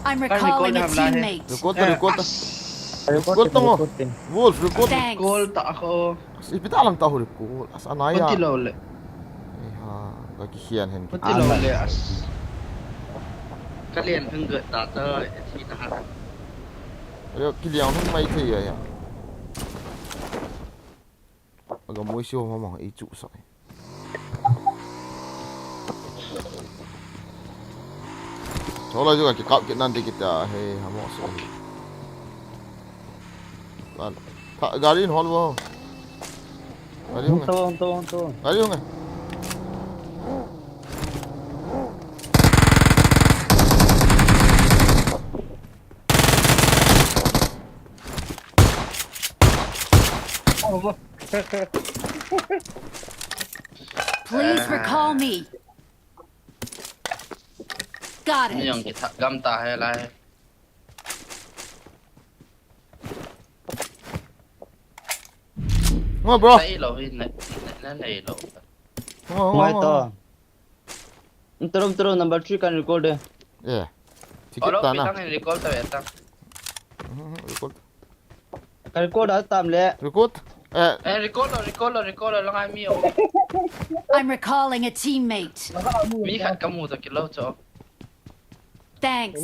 I'm recalling a teammate. Record, record. Record tong. Wolf, record. Thanks. Record ta ako. Ipi ta lang ta ho record. As anaya. Pati lo le. Ai ha, ka kikhen hen. Pati lo le as. Ka len hung ga ta ta, thi ta ha. Ayo, kiliang hung mai thei ya ya. Aga moi si ho ma ma, i chu sa. Thola ju ka ki kap kit nan de kita, he, ha mo so. Lan. Tha, gari in hol wo. Gari hung. Hung to, hung to, hung to. Gari hung. Please recall me. Got it. Ni jong ki thak gam ta he lai. Ngo, bro. Nei lo hi, nei, nei, nei lo. Ngo, ngo, ngo. Tolom, tolom, number three kan recall de. Eh. Ticket ta na. Recall ta, ta. Mhm, recall. Ka recall da tam le. Recall. Eh. Eh, recall lo, recall lo, recall lo, lang ai mi o. I'm recalling a teammate. Mi khat ka mu to kilo cho. Thanks.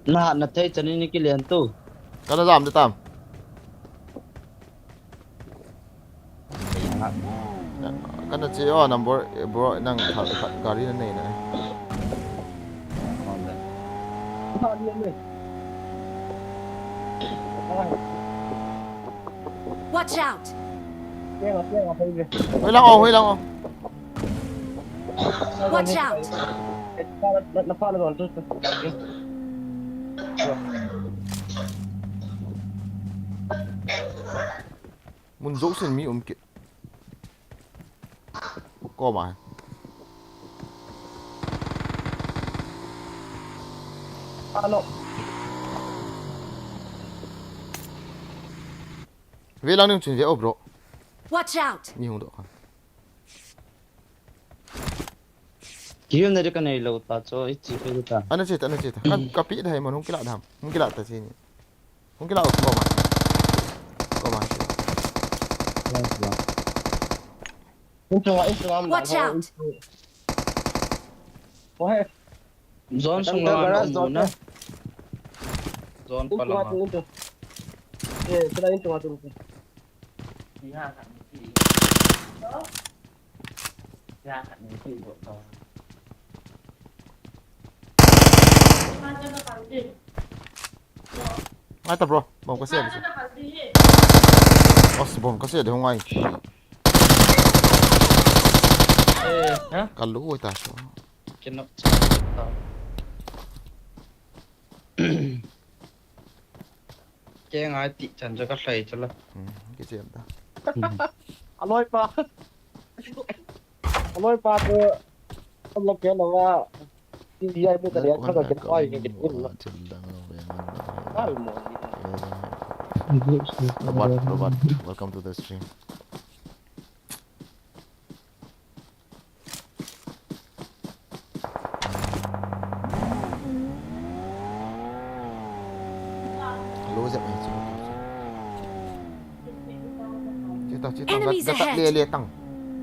Na, na thei chani ni kilian tu. Kana jam de tam. Kana che o number, eh, bro, nang kha, kha, gari na nei na. Watch out! Hoi lang o, hoi lang o. Watch out! Mun jousen mi um kit. Koma. Ano? Ve lang ning chun ve o bro. Watch out! Ni hung doh kha. Kiu na de ka nei lo ta cho i chi pe ta. Ana che ta, ana che ta. Ka, ka pi dai mon hung kila dam. Hung kila ta che ni. Hung kila o koma. Koma. Inchunga, inchunga. Watch out! Ko he. Zone sung Tanggal la bara na zone mu na. Te. Zone Inchunga pala. Tu inchunga. Eh, sila inchunga tu. Ngai ta bro, bom ka se. Os bom ka se de hung ai. Eh, ha? Ka lu ta so. Kino. Ke ngai ti chan cho ka hlai cho la. Hmm, ke chem ta. Aloi pa. Aloi pa tu. Aloi ke lo wa. Ti ya mu ta ya ka ke oi ke ke. Ai mo. Robot, robot, welcome to the stream. Lo jep mai chu. Chita, chita, Enemies gata, gata, ahead. Le, le, tang.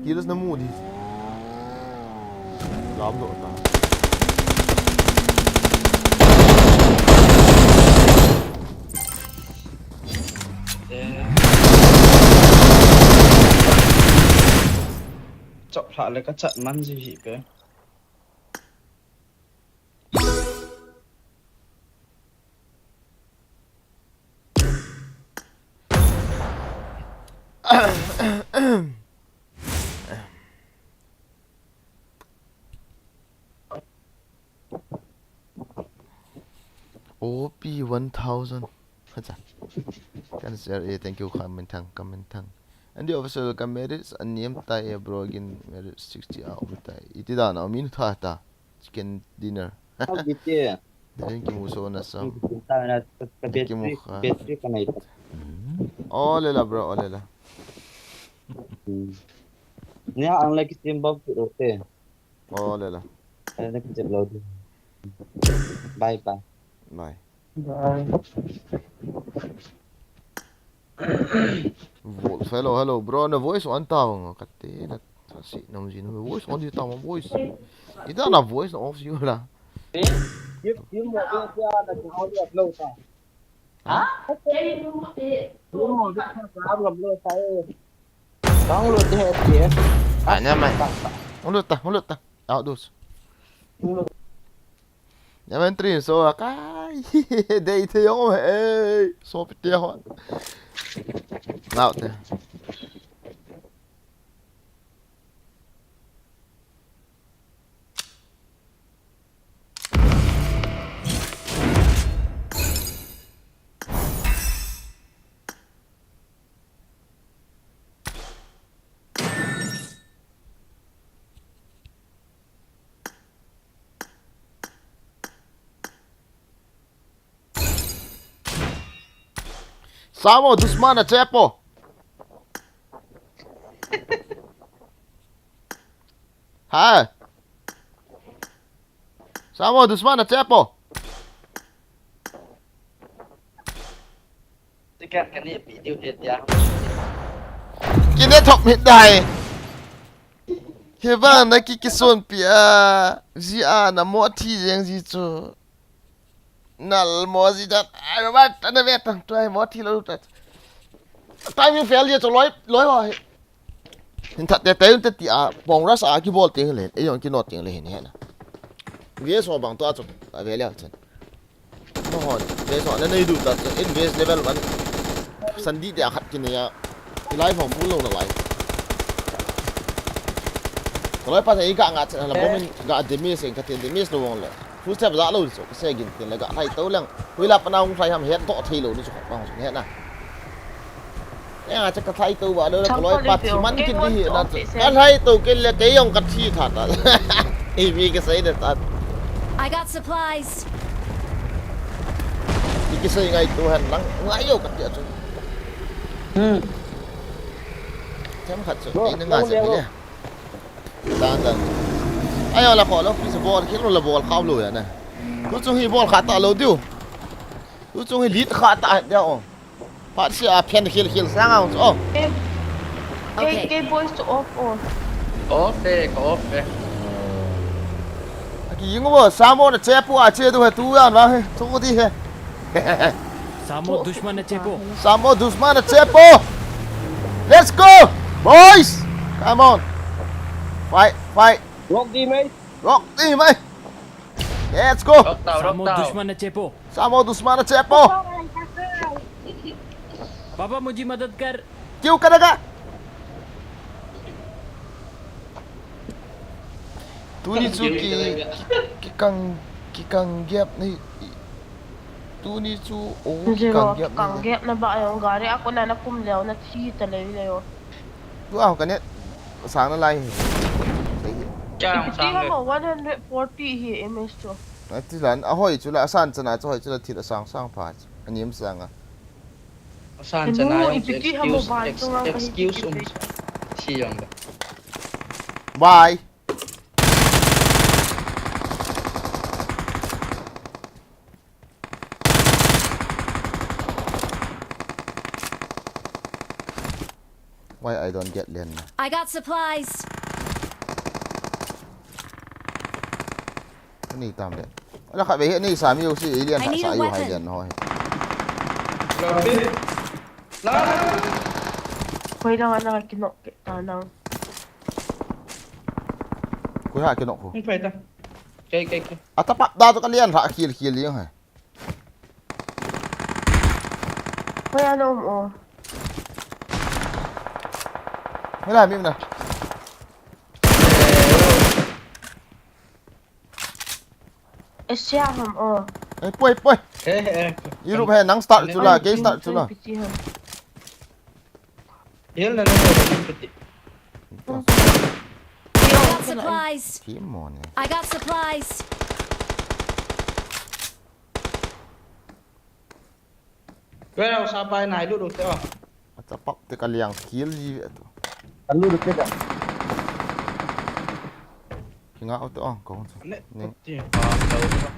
Kills na mu di. Lam doh ta. Chop hla le ka chat man ji hi pe. O P one thousand. Hacha. Kan share e, thank you, Kaminthang, Kaminthang. And the official ka marriage, a name tai e, bro, again, marriage sixty a um tai. Iti da na, min tha ta. Chicken dinner. How did you? Thank you, so na sam. Ta na ka Thank you, battery, Mukha. Battery ka nai ta. Oh, lela, bro, oh, lela. Ni ang lagi simbang tu te. Oh, lela. Ada na ka jep lo. Bye bye. Bye. Bye. Wolf, hello, hello, bro. Na voice on ta nga kate na. Sa si nam jin voice on di ta ma voice. Ida na voice na off you la. Yip yip mo de ya na ko lo ta. Ha? Yip mo de ka lo ta. Download de he. Ah, never mind. Ulut ta, ulut ta. Out dos. Never mind, train so akai. Dei te yo, hey. So pite ho. Out there. Samo, dusman ache po. Ha. Samo, dusman ache po. Ticket ka ni video he tia. Kine thok mit dai. Heva na ki kison pia. Ji a na mo thi jeng ji chu. Nal mo ji dat. Ai ba ta na ve tang tu ai mo thi lo ta. Timing fail ye chu loi loi ho. Hin that te te te ti a pong ras a ki bol te le. E yong ki not te le hin he na. Ve so bang to a chu. A ve le chen. Mo hon, ve so na nei du ta chu. In ve level one. San di te a khat ki ne ya. Ilai phong full lo na lai. Ka loi pa sa i ka nga chen la bom in ga de mi sen ka te de mi lo wong le. Full step za lo so ka se gin tin le ga lai to lang. Hui la pa na hung lai ham het to thei lo ni chu ka hung het na. Eng a cha ka thai to ba lo la ka loi pa thi man kin di hi na cha. Ka thai to kin le kei jong ka thi tha ta. Ei mi ka sei da ta. I got supplies. Ni ki sei ngai to han lang. Ngai yo ka ti a chu. Hmm. Them khat chu. Ei na nga cha le. Dan dan. Ai la ko lo pi sa bol khel lo la bol khau lo ya na. Tu chung hi bol kha ta lo diu. Tu chung hi lit kha ta ya o. Phat sia phen khel khel sang ang. Oh. Kei, kei, kei voice chu off o. Off e, ka off e. Aki ying wo, Samo na che pu a che du he tu yan wa he. Tu di he. Samo dushman na che pu. Samo dushman na che pu. Let's go, boys. Come on. Fight, fight. Rock di mai. Rock di mai. Let's go. Rock down, rock down. Samo dushman na che pu. Samo dushman na che pu. Baba, mujhe madad kar. Kyu karega? Tuni chu ki, ki kang, ki kang gap ni. Tuni chu o ki kang gap ni. Kang gap na ba yo gari a ko na na kum leo na thi ta lei leo. Tu a ka net sang na lai. Sei hi. Chang sang le. Mo one hundred forty hi M S chu. Ati lan a hoi chu la san chana chu hoi chu la thil a sang sang pha chu. Ani em sang a. Asan chana jong excuse, excuse um thi jong le. Bye. Why I don't get len na? I got supplies. Ani tam le. Ala kha ve hi ani sa mi u si alien ha sa yu hai len ho hi. Koi la na ki nok ke ta na. Koi ha ki nok ho. Koi ta. Kei kei kei. Ata pap da to ka lian ha khil khil li ha. Koi a nom o. Hoi la mi na. Asia ham o. Ei, poi, poi. Eh, eh. Europe he nang start chu la, kei start chu la. Yel na na na piti. I got supplies. Ki mo ne. I got supplies. Where else up by nai lu lu te o. Acha pap te ka liang khil ji ve tu. Alu lu te da. Kinga o te o ko. Ne. Ti pa lo.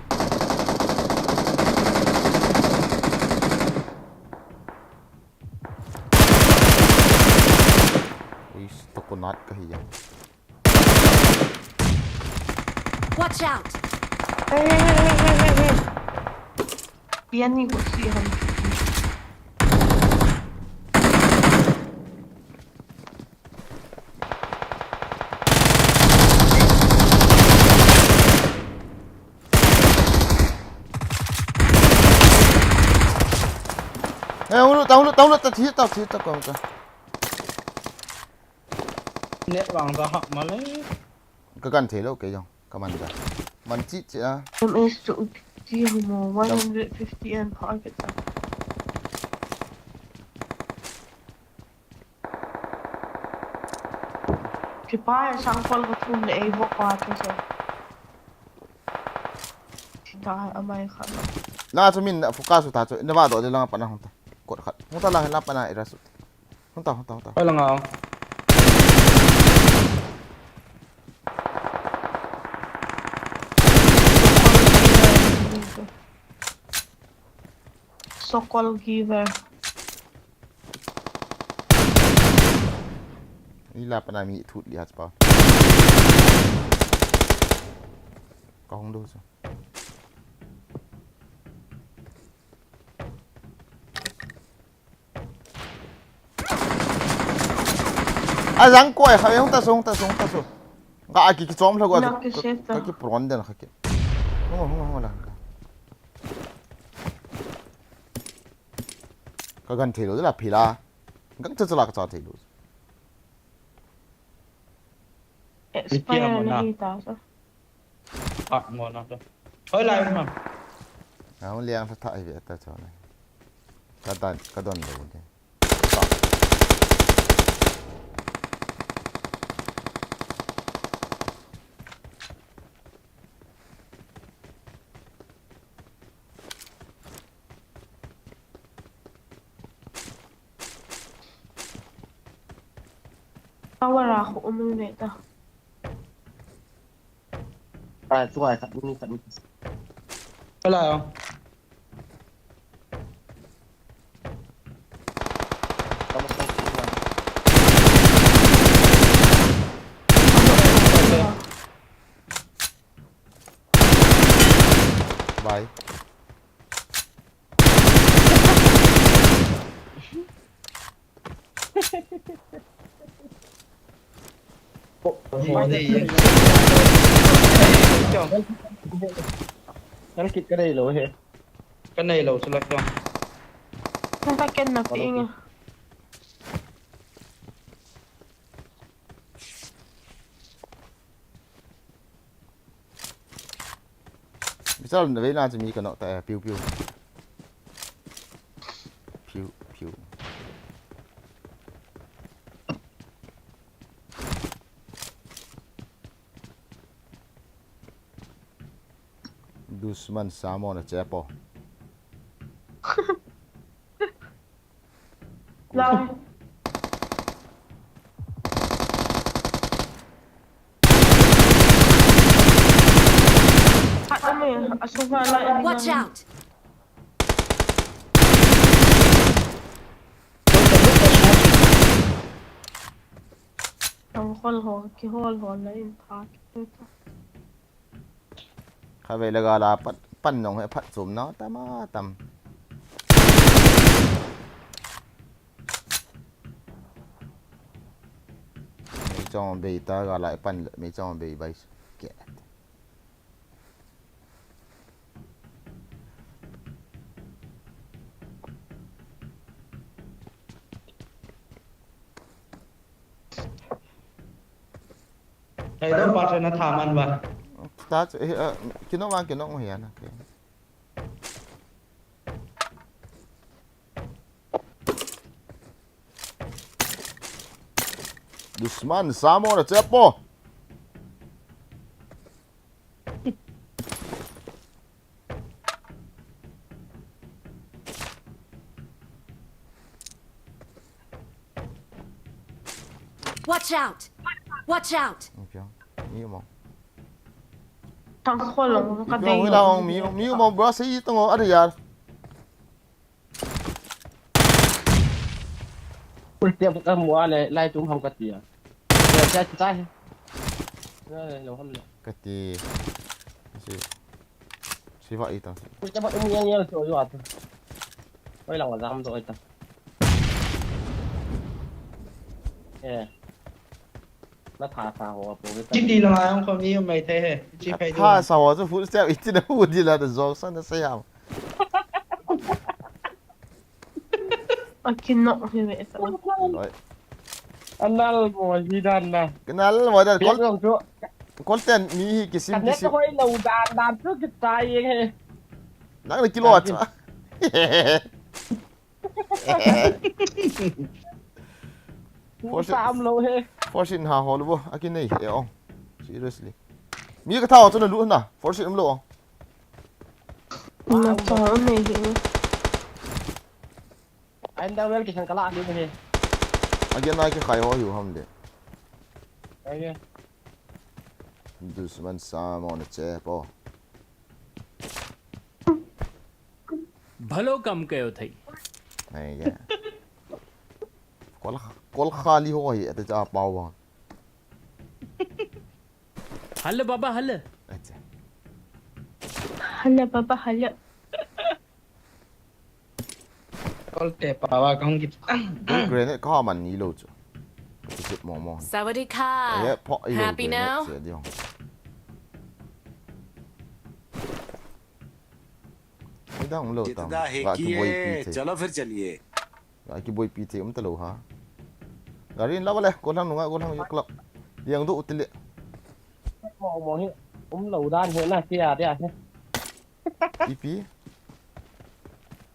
Ui, to ko nat ka hi ya. Watch out! Hey, hey, hey, hey, hey, hey. Pian ni ko si ham. Eh, hulu ta, hulu ta, hulu ta, thi ta, thi ta, kong ta. Net vang ta hak ma le. Ka gan thei lo kei jong, ka man ta. Man chi chi a. M S chu u ti ho mo, one hundred fifty and pha ke ta. Kipa e sang kol ka thum le ei vo pa ke so. Thita amai kha lo. La chu min focus u ta chu, na va do le lang pa na hung ta. Kot khat. Hung ta lang la pa na i ra su. Hung ta, hung ta, hung ta. Oi, la nga. Sokol giver. Ila pana mi thut li hat pa. Ka hung do sa. A jang koi kha, hung ta su, hung ta su, hung ta su. Ka aki ki chom lha ko. Na ki ka, save ta. Ka ki pron den kha ki. Hung, hung, hung la. Ka gan thei lo la phi la. Gang cha cha la ka cha thei lo. Expire na hi ta sa. Ah, mo na to. Hoi lai ma. Ang liang sa thai ve ta chon. Ka dan, ka don lo de. Tower a khu um ve ta. Ai, tu ai khat ni khat ni. Ala yo. Bye. Oi, oi, oi. Kal kit ka nei lou he. Ka nei lou chu la kya. Ka ken na pi nga. Bichar na ve na chu mi ka no ta, eh, piu, piu. Piu, piu. Dusman samo na chepo. Lai. Khat a me, a sunga lai a ding. Watch out! Tang hol ho, kihol hol la in pha, kihol pha. Kha vei le gala pat, pan nong he phat chom na tam a tam. Mei chong bei ta gala pan le, mei chong bei bai. Ke. Thei dong pa thei na tha man ba. Ta chu, eh, eh, kino ma kino mo hian, okay. Dusman, samo na chepo. Watch out! Watch out! Okay. Mi mo. Tang khol long ka dei. Mi mo, mi mo, bro, sei tong o, ari yar. Ul tiap ka mu a le, lai tum ham ka tia. Ya, ya, ya, ya. Ya, ya, lo ham le. Ka ti. Si. Si va i ta. Ul tiap ka mu yang yang so yo atu. Oi lang wa zam do oi ta. Eh. Na tha sa ho po. Chi ti lo ma ang ko mi mai the he. Chi phai do. Tha sa ho chu full step i ti na hu di la da zong sa na sa yam. A kin nok hi ve sa. Oi. Anal mo hi dan na. Kanal mo dan. Kol, kol ten mi hi kisim kisim. Hoi lo dan dan chu kitai he. Nang na kilo cha. Fortune, sam lo he. Fortune ha ho lo bo. Aki nei e ong. Seriously. Mi ka tha ho chu na lu na. Fortune um lo ong. Na tha um nei he. Underwear ki sang kala ni he. Again na ki khai ho hiu ham de. Again. Dusman samo na chepo. Bhalo kam kayo thei. Nei ya. Kol, kol khali ho hi ate cha pao ba. Hal baba hal. Acha. Hal baba hal. Kol te pa wa kong kit. Grenade ka man ni lo chu. Ka kit mo mo. Sawadee ka. Ye, pho, i lo. Happy grenade now? Che diong. Ni dang lo tam. Kitna hai ki ye? Chalo phir chaliye. Ga ki boipi thei um ta lo ha. Gari in la wale, gollhang nunga, gollhang yo club. Liang do utile. Mo mo hi, um lo dan he na, kia dia he. Ipi?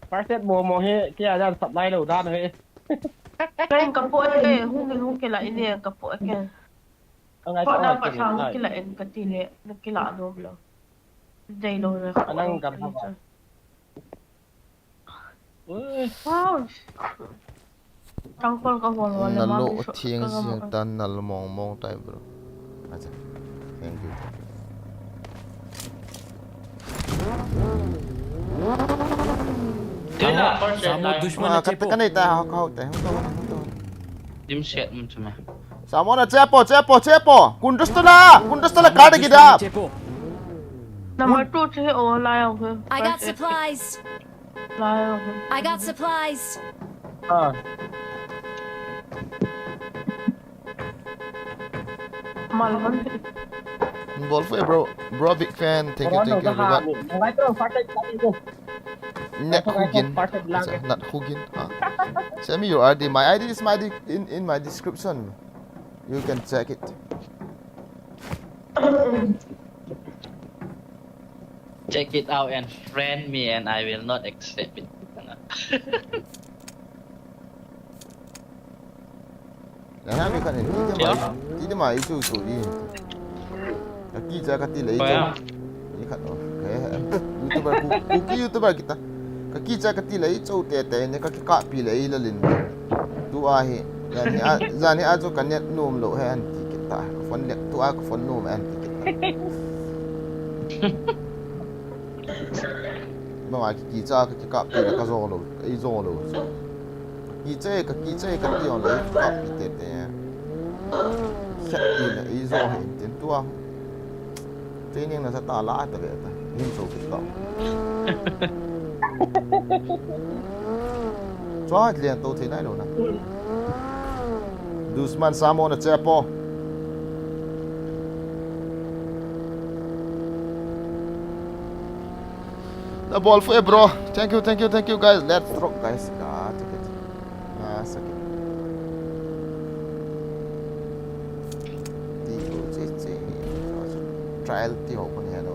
Parset mo mo hi, kia dia supply lo dan he. Kain ka po e, hung hung kila ine ka po e ke. Angai ko na pa thang kila en ka ti le, na kila dom lo. Dei lo na. Anang ka pa. Ui. Wow. Tangkol ka hol hol le ma. Nalo thiang siang tan nal mong mong tai, bro. Acha. Thank you. Samo dushman na chepo. Kanai ta ha kau te. Dim set mun chuma. Samo na chepo, chepo, chepo. Kundustala, kundustala kar de gida. Number two che o la ya. I got supplies. I got supplies. Ah. Malman. Ball for bro. Bro, big fan. Thank you, thank you, Robert. Net Hugin. Not Hugin. Huh? Send me your I D. My I D is my di- in, in my description. You can check it. Check it out and friend me and I will not accept it. Lana mi khat hin ti dima i chu chu i. Ka kicha ka ti lei chu. Ni khat o. YouTuber ku ki YouTuber kita. Ka kicha ka ti lei chu te te ne ka ki ka pi lei la lin. Tu a hi. Jan hi a jan hi a chu ka net nom lo he an ti kita. Ka phone lek tu a ka phone nom an ti kita. Mama ki kicha ka ki ka pi la ka zo lo. Ei zo lo. Ka kicha ka kicha ka ti on lo. Ka pi te te. Khat ti na i zo hin tin tua. Training na sa ta la ta ve ta. Hin so fit ta. Chua lian to thei nai lo na. Dusman Samo na chepo. Na ball for bro. Thank you, thank you, thank you guys. Let's rock guys. Ka ticket. Na sakit. Ti ko che che. Trial ti ho ko ni hanu.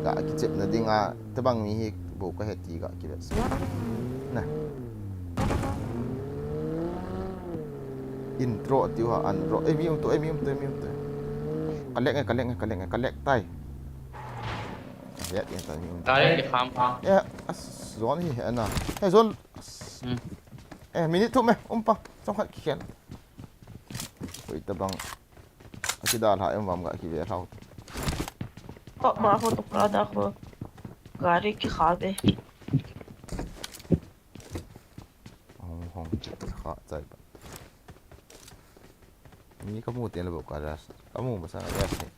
Ka kichep na ding a tabang mi hi bo ka he ti ka kivet. Na. Intro ti ha an ro. Ei mi um to, ei mi um to, ei mi um to. Ka lek nge, ka lek nge, ka lek nge, ka lek tai. Vet nge tai mi um to. Ka lek kham ha. Eh, as zone hi he na. He zone. Hmm. Eh, minute thum me, um pa. Chong khat kikhen. Koi tabang. Aki da la em vam ga ki ve lau. Ko ma ho to ka da ko. Gari ki kha de. Hong hong kha chai pa. Ni ka mu te le bo ka ras. Ka mu ma sa ras ni.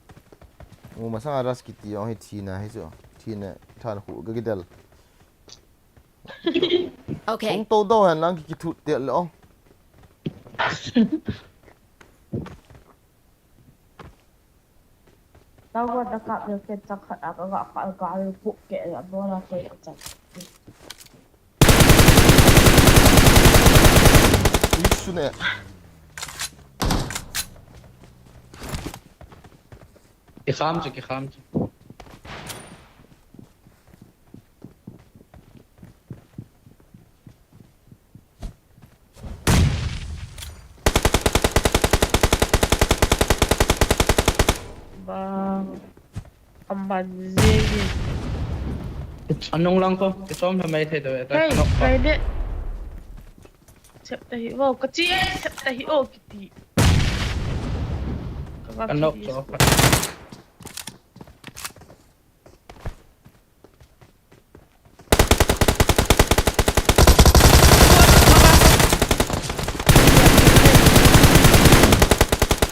Mu ma sa ras ki ti ong hi thina hi chu. Thina than khu ga ki del. Okay. Hung to do hen lang ki thut te le ong. Tao ko ta kap le ke ta khat a ka ga ka ga le pu ke la bo la ke ta. Ui, su ne. Ki kham chu, ki kham chu. Ba, aman jeng. Anung lang ko, kichom na mai thei to. Hey, knock pa. Mai de. Sep ta hi, wow, ka chi, sep ta hi, oh, kiti. Ka knock cho.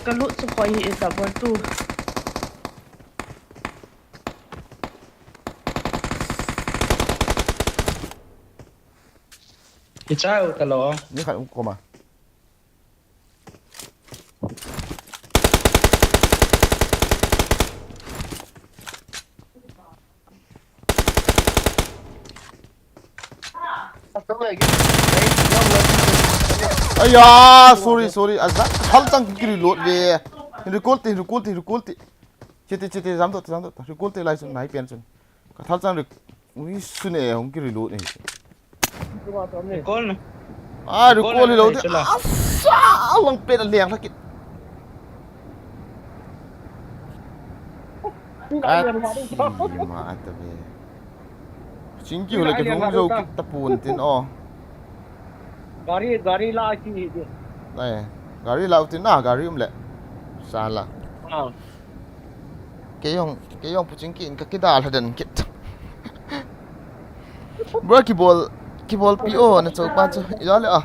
Ka lut chu khoi hi double two. Kicha u ta lo. Ni khat um ko ma. Aya, sorry, sorry. Aza, hal tang ki reload ve. Recall te, recall te, recall te. Chete, chete, jam to, jam to. Recall te lai sun, nai pen sun. Ka thal chang rik. Ui, sun e, hung ki reload e. Recall na. Ah, recall hi lo de. Asa, lang pen a leng lha kit. Ati ma ata ve. Ching ki hule ke hung jo kit ta pun tin o. Gari, gari la ki hi de. Nai, gari la utin na, gari um le. Sala. Ah. Kei jong, kei jong puching ki in ka kidal ha den kit. Bro, kibol, kibol pi o, na chau pa chu. Ila le a.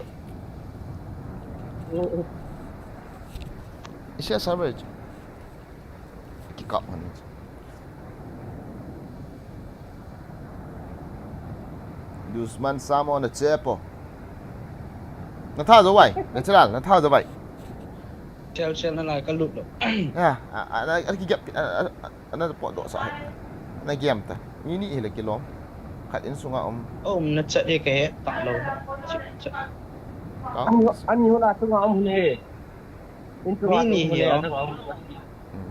Isia sa bro. Kikap han. Dusman samo na chepo. Na tha jo vai, na chalal, na tha jo vai. Chel, chel na lai ka lut lo. Ya, a, a, a, a, kigap, a, a, a, na po do sa. Na game ta. Mi ni hile kilom. Khat in sunga um. Um, na chat e ka he, ta lo. Chip, chat. Ka? Ani, ani hona sunga um ne. In sunga um ne.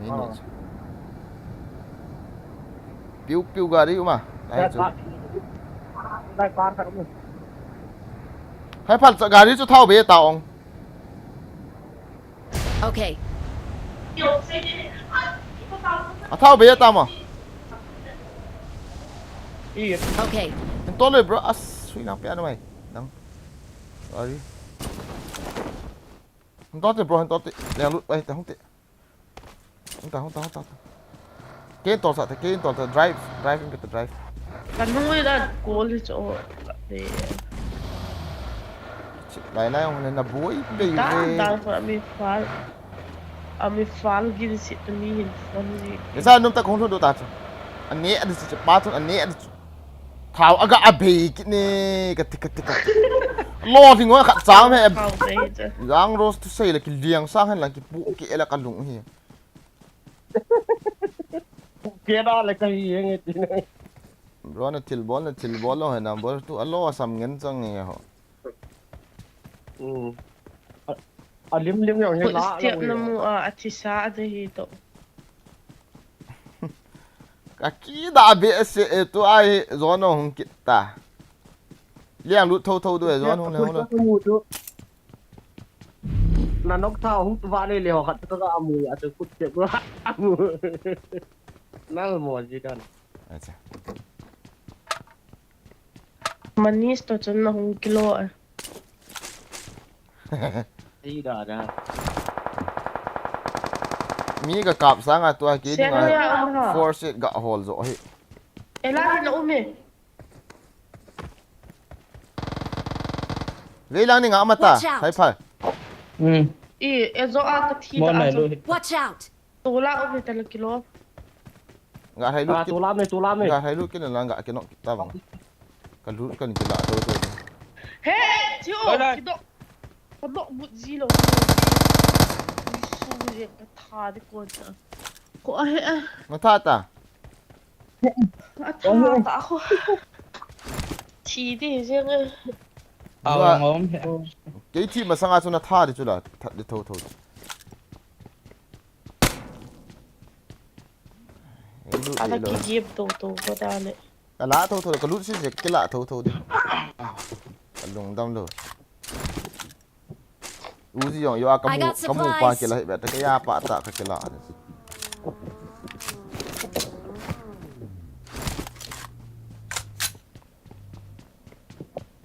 Minute. Piu, piu gari uma. Lai chu. Lai par khat um. Hai phal cha gari chu thao be ta ong. Okay. A thao be ta ma. Okay. Tole bro, as sui na pe anu mai. Nang. Gari. Hung to te, bro, hung to te. Leng lut, ai, ta hung te. Hung ta, hung ta, hung ta, hung ta. Kei in tol sa te, kei in tol ta, drive, drive in ka ta drive. Ka nung ui dan kol hi cho. Lai lai hung le na buai pe. Dan, dan ko ami fal. Ami fal gin si ta mi hin fon ji. Ni sa num ta kong thu do ta cho. Ani, ani si pa cho, ani, ani. Thao aga a bei kit ne, ka ti, ka ti, ka ti. Lo ding wa khat cham he. Thao bei cha. Jang Rose tu sei la ki liang sang hen la ki pu ki ela ka lung hi. Ke da le ka hi nge ti ne. Bro na thil bol, na thil bol lo he number two a lo sam ngen chang nge ho. Hmm. A, a lim lim jong hi la. Footstep na mu a, a thi sa a de hi to. Ka kida be se e tu ai zon hung kit ta. Liang lut tho tho du e zon hung le hung lo. Na nok tha hung tu va le le ho khat ka ga mu a tu kut te bro. Nal mo ji dan. Acha. Manis to chun na hung kilo a. Ei da da. Mi ka kap sanga tua ke dinga. Force it ga hol jo hi. Ela hi na ume. Vei lang ni nga mata. Hai phal. Hmm. I, e jo a ka thi da. Watch out. Tula o kita lo kilo. Nga hai lu. Tula me, tula me. Nga hai lu kina la nga kino kita bang. Ka lu kan kila to to. He, tio, kido. Ka nok but ji lo. Su je ka tha de ko ta. Ko a he a. Nga tha ta. A tha ta ko. Thi de je nga. Aw ngom he. Kei thi masanga chu na tha de chu la, tha de tho tho. Ala ki jep to to ko da le. Ka la tho tho, ka lut si se, ki la tho tho de. Ka lungdam lo. Uzi jong, yo a ka mu, ka mu pa ki la hi be, ta ka ya pa ta ka ki la.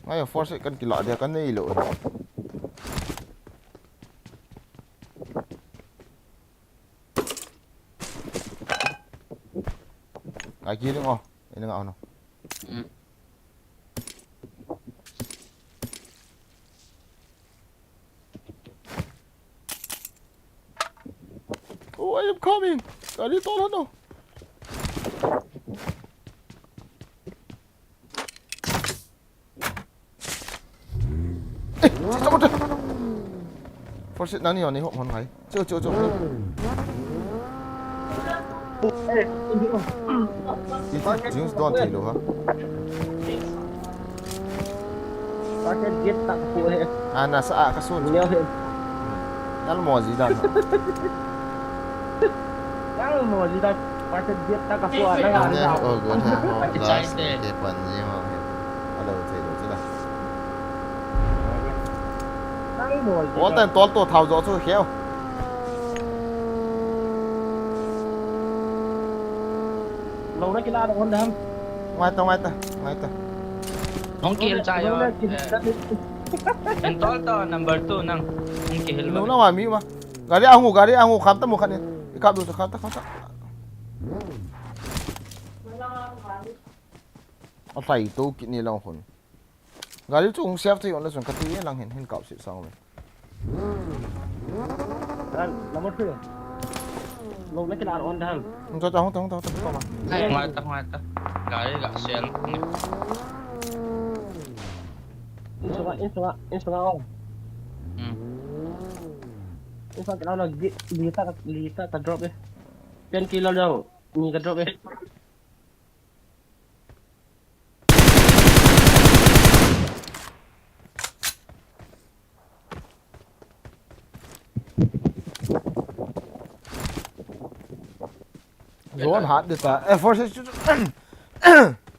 Ngai force kan ki la de ka nei lo. Ngai ki ling o. Ini nga ono. Oh, I am coming. Kali tol ano. Eh, chok chok. Force nani hon ni hon hai. Chok chok chok. Iti jings don thei lou ha. Packet get tak ko he. Ana sa ka sun. Neo he. Nal mo ji dan. Nal mo ji dan. Packet get tak ko ana. Oh, good ha. Last ke pan ji mo he. Alo thei lou chu la. Ol tan tol to thao jo chu kheo. Lo na kila don dam. Ngai ta, ngai ta, ngai ta. Hong kil cha yo. Entol to number two nang. Ang kihil. Nung na wa mi ma. Gari ahung, gari ahung, kham ta mu khat ni. Ikap du khat ta, khat ta. Athai to kit ni lang khun. Gari chu hung save thei on la chun kati lang hin, hin kap si sang me. Dan, number three. Lo na kila on dan. Hung ta, hung ta, hung ta, hung ta, hung ta. Ngai ta, ngai ta. Gari ga sel. Insunga, insunga, insunga on. Hmm. Insunga kila na gi, lita, lita ka drop eh. Pen kilo lo, ni ka drop eh. Zone hat de ta. Eh, force chu.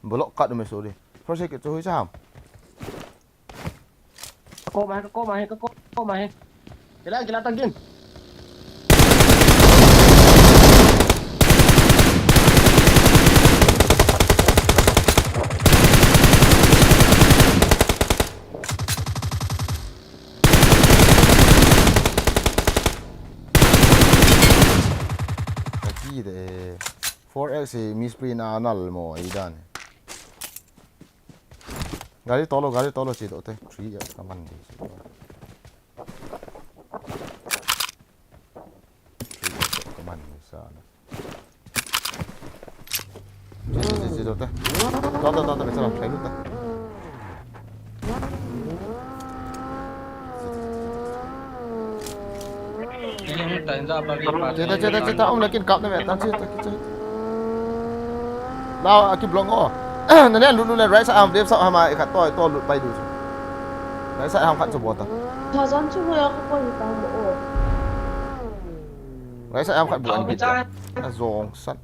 Block kat me sorry. Force ke chu hui cha ham. Ka ko ma, ka ko ma he, ka ko, ko ma he. Kila, kila tangkin. Kati de. Four X hi misprint a nal mo i dan. Gari tolo, gari tolo chi do te. Three ya ka man di. Three ya ka man di sa na. Chi, chi, chi, chi do te. To, to, to, to, sa la, play lu te. Cheta, cheta, cheta, um, lakin kap na me, tan cheta, cheta. Lao, aki block o. Na ne lut lut le right side ham, left side ham a, khat to, to lut pai du. Right side ham khat chu bol ta. Tha zon chu hoya ko ko ni ta mo o. Right side ham khat bol an bit. A zong san.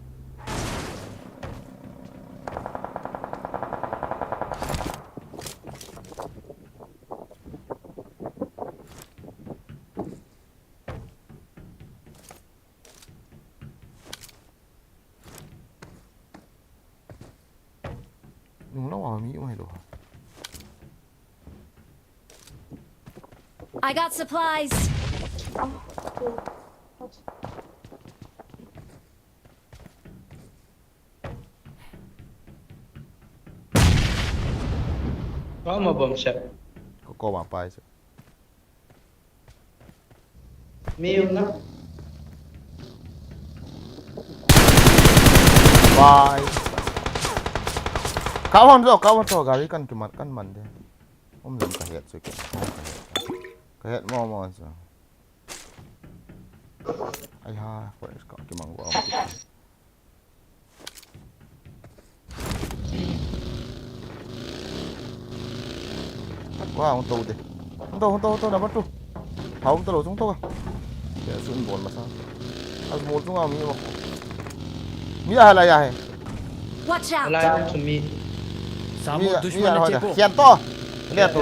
Nung la wa mi mai lo. I got supplies. Kau ma bom sep. Ko ko ma pai se. Mi um na. Bye. Ka hon jo, ka hon jo, gari kan kiman, kan man de. Um jam ka het su ke. Ka het mo mo so. Ai ha, ko ka kimang wa. Wa, hung to de. Hung to, hung to, hung to, number two. Ha, hung to lo, hung to ka. Kei sun bol masa. As bol tung a mi mo. Mi a la ya he. Watch out! Lai to mi. Mi, mi a la ya. Hian to. Le to.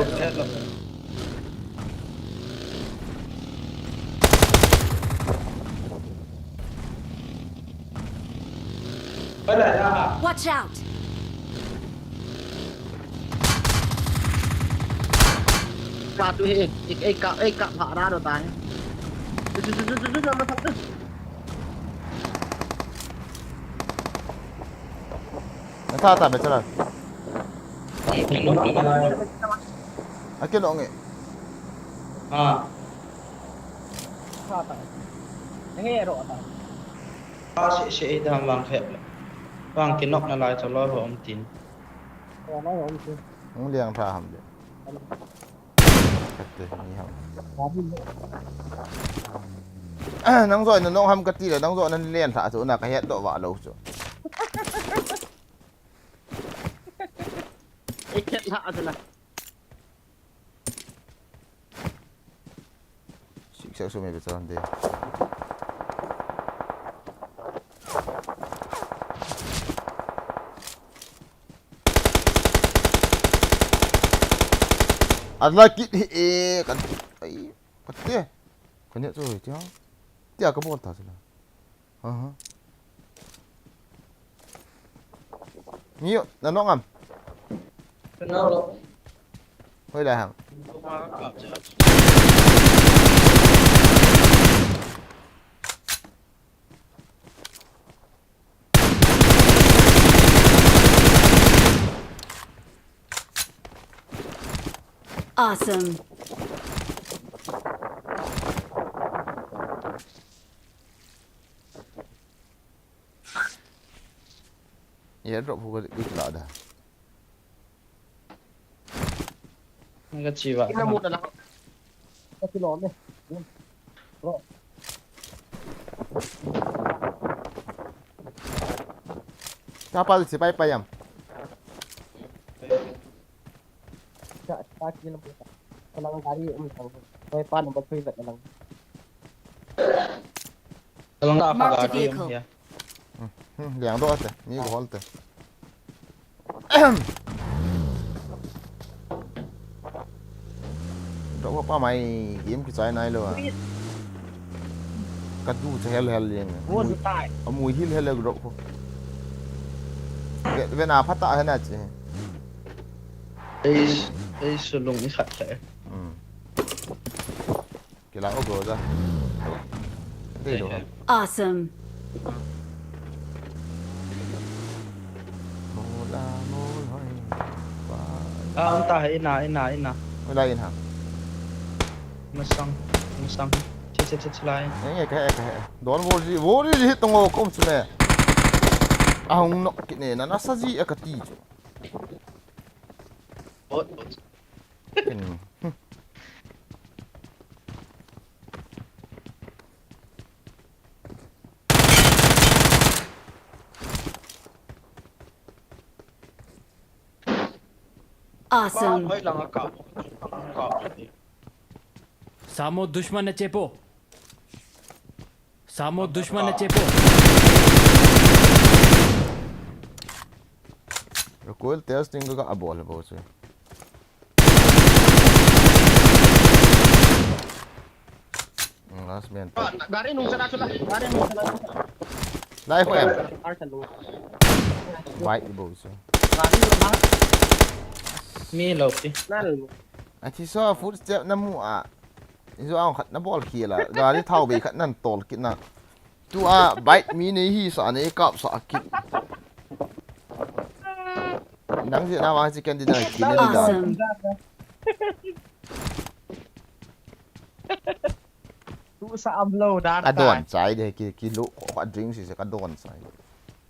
Watch out! Ka tu he, ek, ek ka, ek ka phara do ta he. Tu, tu, tu, tu, tu, tu, tu, tu, tu. Na ta ta be chala. Ai, ke nok na. Ai, ke nok nge. Ha. Sa ta. Nge ro ta. Pa se se dam vang khe. Vang kinok na lai chaloi ho um tin. Chaloi ho um tin. Hung liang tha ham de. Kate ni ham. Nang joi na nong ham kati le, nang joi na len tha chu na ka het doh va lo chu. Ei khet la chu la. Sik sak sumi becha de. Ala kit hi e kan. Ai, kate. Kane chu tia. Tia ka bol ta chu la. Aha. Ni, na nong am? Ka nong lo. Hoilai ham? Awesome. Airdrop hu ka, ka la da. Nga ka chi va. Ina mu na lang. Ka chi lo ne. Bro. Ka pa si pai pai yam. Ka, ka chi lo. Ka lang gari um thang. Koi pa number three vet lang. Ka lang ta Marked a gari um vehicle. Ya. Hmm, hmm, liang doh te, mi ko hol te. Drop pa mai game kichai nai lo a. Ka du che hel hel liang. Wo du tai. Amu hil hel le drop ko. Ve, ve na pha ta he na che. Ei, ei su lung ni khat le. Hmm. Kila o go da. Te lo ha. Awesome. Mola, mola, hoi. Pa. Ah, um ta hai, ina, ina, ina. Wala in ha. Masang, masang. Che, che, che, che lai. Nge, nge, ka he, ka he. Don't worry, worry hit tong o kom su le. Ahung nok kit ne, na, na sa ji a ka ti chu. Bot, bot. Ken. Awesome. Hoi langa ka, ka. Samo dushman na chepo. Samo dushman na chepo. Recoil testing ka abol bo se. Last man. Gari nung sana sudah. Gari nung sana sudah. Lai ko em. Ar sa lu. Bai ibo so. Gari nung na. Mi lo ti. Nal. Athi so footstep na mu a. Izo ang khat na bol khela. Gari thau bei khat nan tol kit na. Tua bike mi nei hi sa nei kap sa kit. Nang je na wang si ken di na kit ni da. Awesome. Tu sa am lo dan. Ka don chai de ki, ki lo ko ka drink si se ka don chai.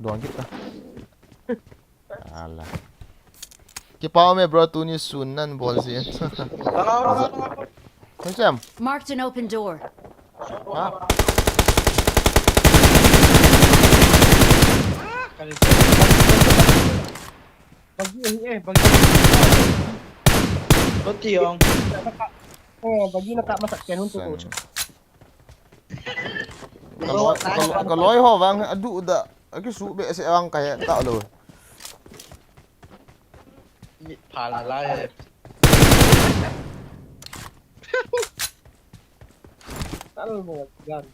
Don kit ta. Ala. Kipa me bro, tuni sun nan bol si. Hello. Hoi chem. Marked an open door. Ha? Bagi ni eh, bagi. Koti ong. Oh, bagi na ka masak ken hun tu. San. Ka loi, ka loi, ka loi ho vang adu da. Aki su be se vang ka he ta lo. Mit pha la lai. Tal mo gan.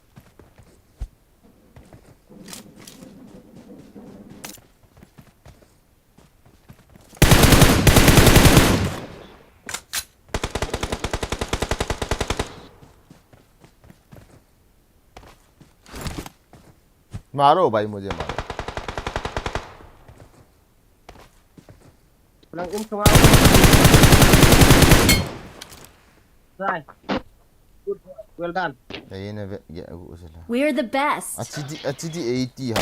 मारो भाई, मुझे मारो। Nang um sunga. Sai. Good boy. Well done. Ei, na ve, ge, gu, sila. We're the best. Achi di, achi di eighty ha.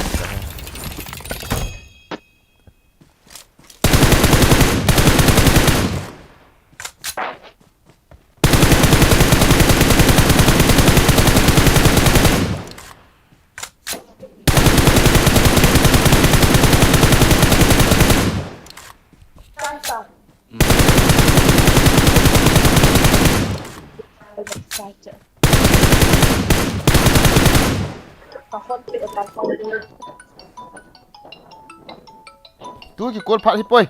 Tu kikol phat hi poi.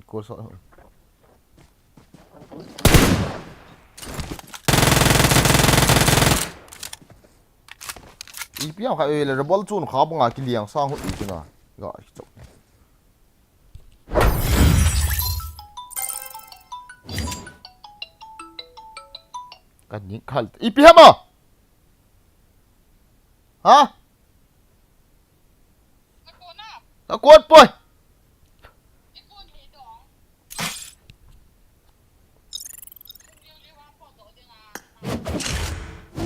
Kol so. Ipi ham kha, eh, le rebel chun kha banga kiliang sang hu i chuna. Ga i chok. Ning khal. Ipi hamo? Ha? Ka kon poi.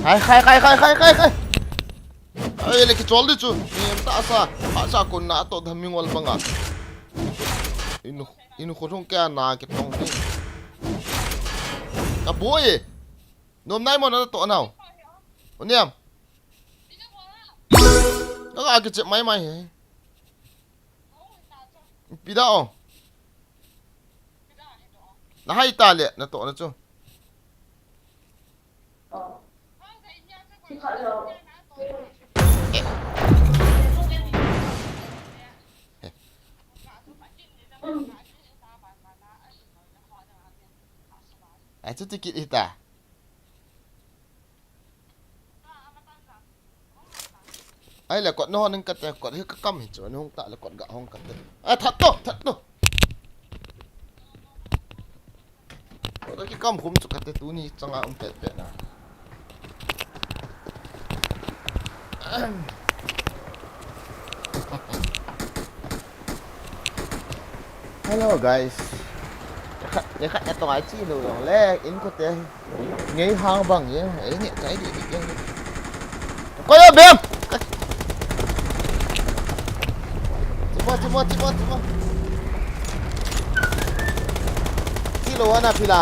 Khai, khai, khai, khai, khai, khai, khai. Ai, le kichol di chu. Ni em ta sa. Pha sa kon na to dam mingol banga. Inu, inu khulung kya na kitong ni. Ka boi. Nom nai mo na to nau. Oniam. Ka ka kichep mai mai he. Pida o. Na hai ta le, na to na chu. Ai chu tikit hita. Ai le kot na hon ning kate, kot hi ka kam hi chu, ni hung ta le kot ga hong kate. Ai that to, that to. Kot ki kam khum chu kate tuni changa um pet pet na. Hello guys. Khat, khat na tongai chi lo long le in ko te. Ngei hang bang ye, ei ni chai di di ye. Ko yo bem. Chimo, chimo, chimo, chimo. Chi lo ana pila.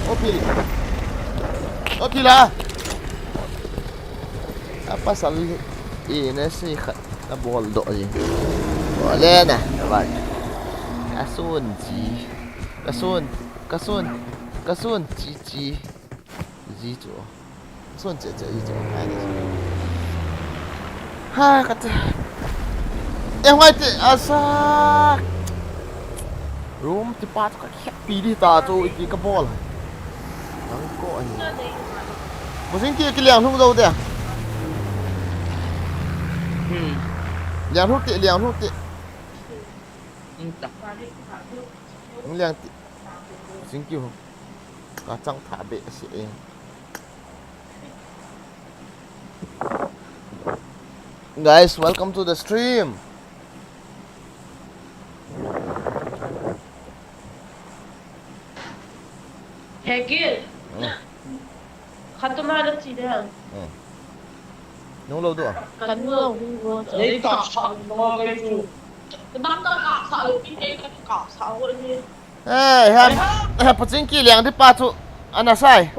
O pil. O pila. Apa sal i ne si khat. Ka bol doh ji. Bol le na, ka bol. Ka sun ji. Ka sun, ka sun, ka sun ji ji. Ji chu. Ka sun che che ji chu. Ai ni. Ha, ka te. E hoi te asa. Room ti pa chu ka khep pi di ta chu iti ka bol. Nang ko ani. Mo sing ki ki liang hung zo de. Hmm. Liang hung ti, liang hung ti. Hmm, ta. Liang ti. Sing ki hung. Ka chang tha be si e. Guys, welcome to the stream. He Gil. Hmm. Khat tuma na chi de. Hmm. Nung lo du a. Kan lo hung go. Ei ka sa lo ke chu. Nang ka ka sa lo ki te ka ka sa lo ni. Hey, ha, ha, paching ki liang di pa chu. Ana sai.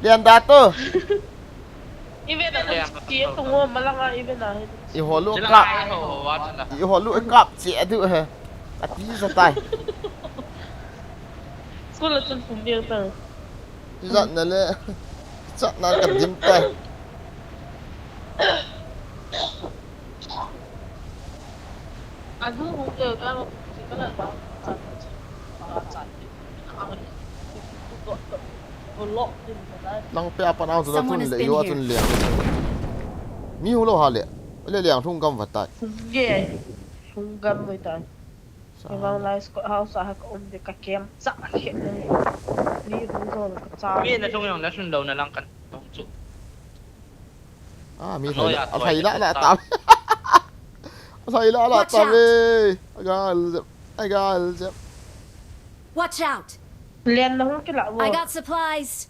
Lian da to. Ive na chi tu ngo malanga ive na. I holu ka. I holu ka chi adu he. Ati sa tai. School a chun pum ding ta. Izat na le. Chat na ka dim tai. Adu hung le ka si ka la ba. Nang pe apa nang tu tun le, yo tun le, ang tun le. Mi hu lo ha le. Le le ang thung gam va tai. Hung ge. Hung gam vai tai. Kevang lai Scott House a ka um de ka kem cha khe. Ni hung zo ka cha. Mi na thung yong la sun lo na lang kan. Tong chu. Ah, mi thai la, thai la la ta. Thai la la ta ve. Agal jep. Agal jep. Watch out! Lian na hung kila wo. I got supplies.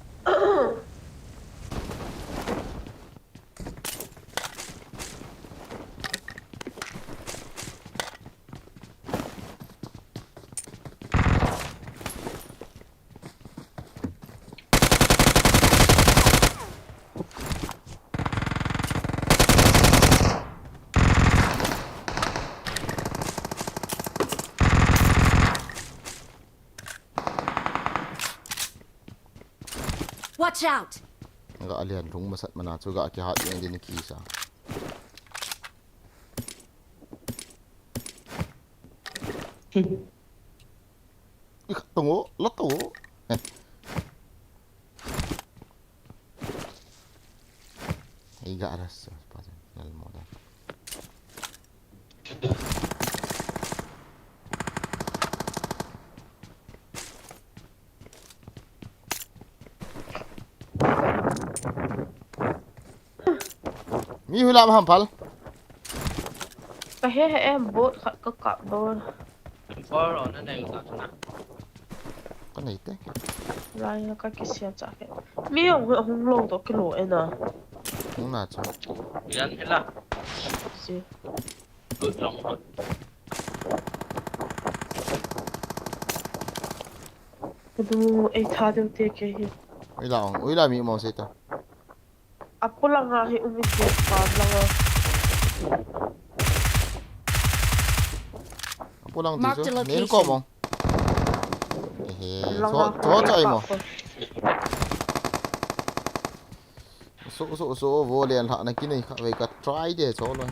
Watch out! Ga alian thung masat mana chu ga kihat yang din kisa. Ih, tungo, la tungo. Eh. Iga aras, pasan, nal mo da. Mi hui lam ham phal. Ka he he em bot khat ka kap do. Four on na nei ka na. Ka nei te. Lai na ka kisia cha ke. Mi hung hung lo to kilo e na. Hung na cha. Yan hela. Si. Good long good. Ka du ei tha deu te ke hi. Ui la ong, ui la mi mo se ta. Apu langa hi um in te, farm langa. Apu lang ti chu, nin ko mo. Ehe, cho, cho, cho, mo. So, so, so, vo lian lha na kinei kha vei ka try de cho lo.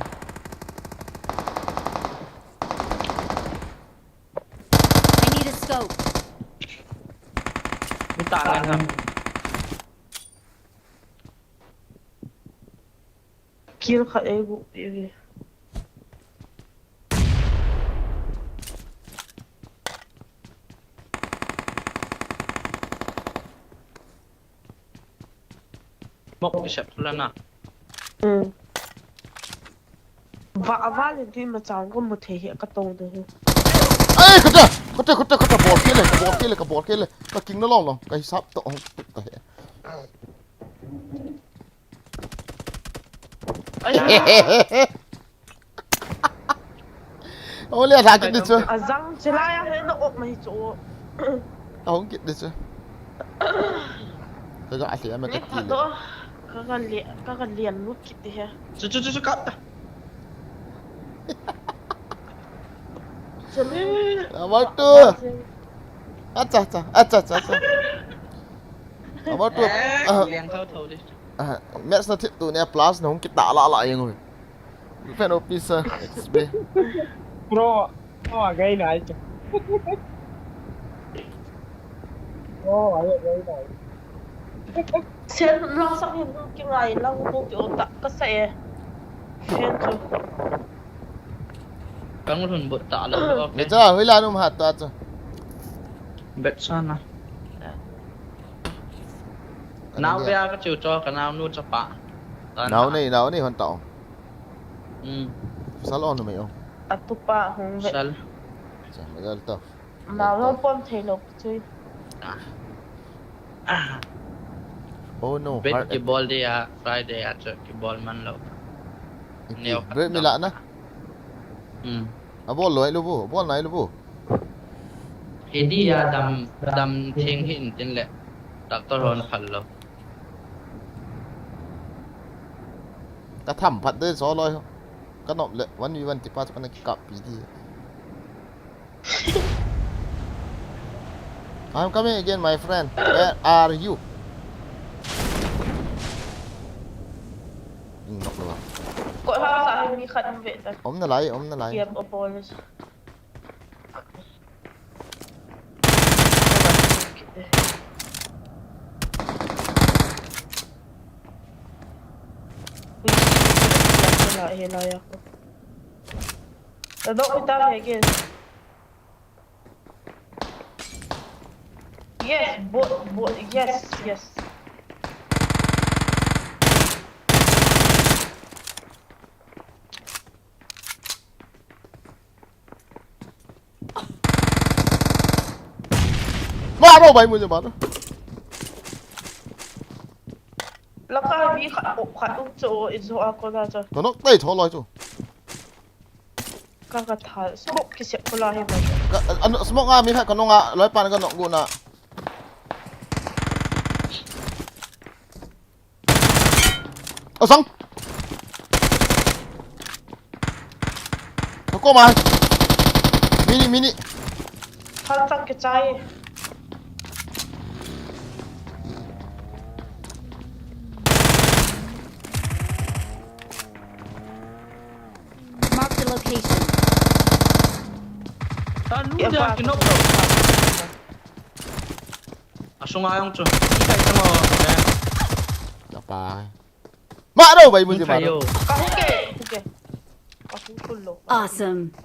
I need a scope. Ni ta ngan ham. Kill khat ei bu pi vi. Mok ki sep la na. Hmm. Va, va le dui ma chang ko mu thei he ka to de he. Ai, khata, khata, khata, khata, bol ke le, bol ke le, ka bol ke le. Ka king na long long, ka hisap to hong tuk ta he. Ai. Ole, a thla kit di chu. A zang chilai a he na op mai chu. A hung kit di chu. Ka ga a hlia ma ka ti le. Ka ga le, ka ga lian lut kit di he. Chu, chu, chu, chu, kap ta. Number two. Acha, acha, acha, acha, acha. Number two. Eh, ah. Lian thau thau di. Ah, match na thip tu ne plus na hung kit ta la la jeng ui. Fan officer, X B. Pro, pro a gai nai chu. Pro a gai nai. Sen la sa hin ki ngai la hu ti o ta ka sa e. Sen chu. Kang lhun bot ta lo, okay. Ni cha, hui la num hat ta chu. Bet sana. Nau pe a ka chu cho, ka nau nu chapa. Nau nei, nau nei hon ta ong. Hmm. Sal on mai ong. Atupa hung ve. Sal. Cha, mai dal to. Nau lo pom thei lo chui. Ah. Ah. Oh no. Bet heart ki bol dia, Friday a chu ki bol man lo. Neo break mi la na. Hmm. A bol loi lo bu, a bol nai lo bu. He di a dam, dam theng hi in tin le. Doctor hon phal lo. Ka tham phat de so loi ho. Ka nop le one v one ti pa chu ka na ki kap pi di. I'm coming again, my friend. Where are you? Ing nok lo. Ko ha sa he mi khat ve ta. Om na lai, om na lai. Yep, a bol. Yes, bot, bot, yes, yes. Ma ro bai mu je ma ro. Laka mi khat, khat um cho i zo a ko na cho. Ka nok tai tho loi chu. Ka ka tha smoke ki sep ko la he ma. Ka an smoke a mi khat ka nong a loi pan ka nok gu na. Asang. Ako ma. Mini, mini. Thal tak ke chai. Mark the location. Ta lu dia ki nok lo. Asunga jong chu. Ni kai tamo. Tapa. Ma ro bai mu je ma ro. Ka hu ke, hu ke. Ka hu full lo. Awesome.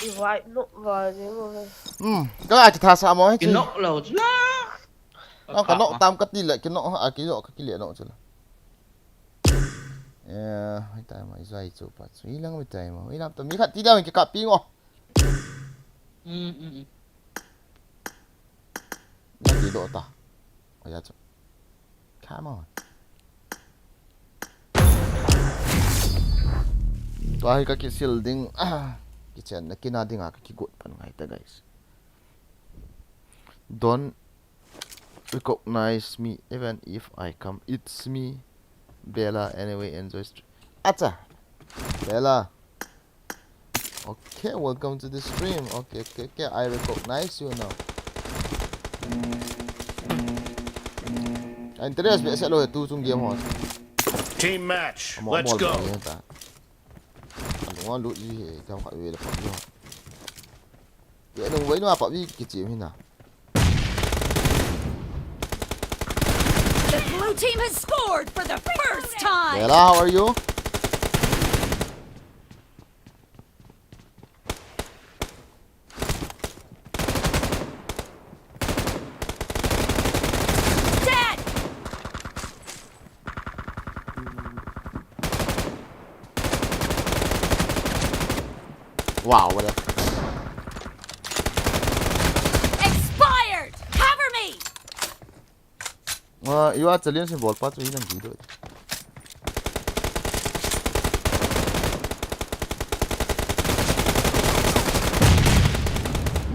I vai nok vai ding mo. Hmm, ka a kitha sa mo hi chi. Kinok lo chu la. Ka nok tam ka ti le, kinok ha, kinok ka kile nok chu la. Eh, hai tai ma, i zai chu pa chu. I lang mi tai ma. I lam ta mi khat ti da mi ki ka pi ngo. Mm, mm, mm. Na ti do ta. Aya chu. Come on. Tua hi ka kisil ding. Ah, kichenna kina dinga ka kigot pan ngai ta, guys. Don't recognize me even if I come. It's me, Bella. Anyway, enjoy stream. Acha. Bella. Okay, welcome to the stream. Okay, okay, okay. I recognize you now. Interest be se lo tu chung game ho. Team match. Let's go. Alo, alo, i he, tam khat ve le pop yo. Ke nung vai no pop i kichim hina. The blue team has scored for the first time. Bella, how are you? Dead! Wow, what a... Expired! Cover me! Ah, you are Italian symbol, pa chu hinang video.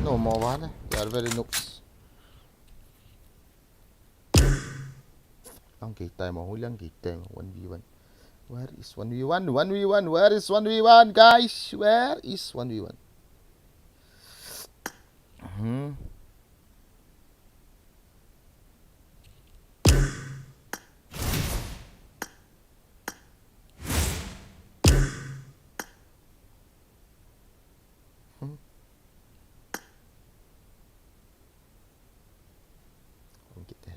No more one, eh? They are very noobs. Lang kei tai mo, hui lang kei tai mo, one v one. Where is one v one? One v one, where is one v one, guys? Where is one v one? Hmm. Hmm. Hung kit e.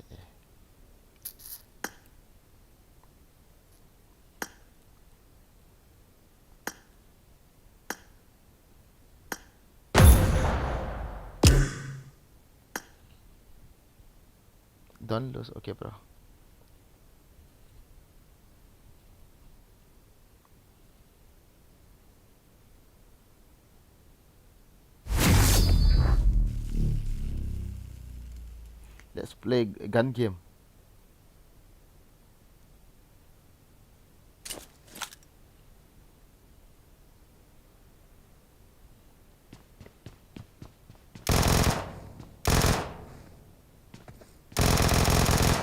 Don't lose. Okay, bro. Let's play a gun game.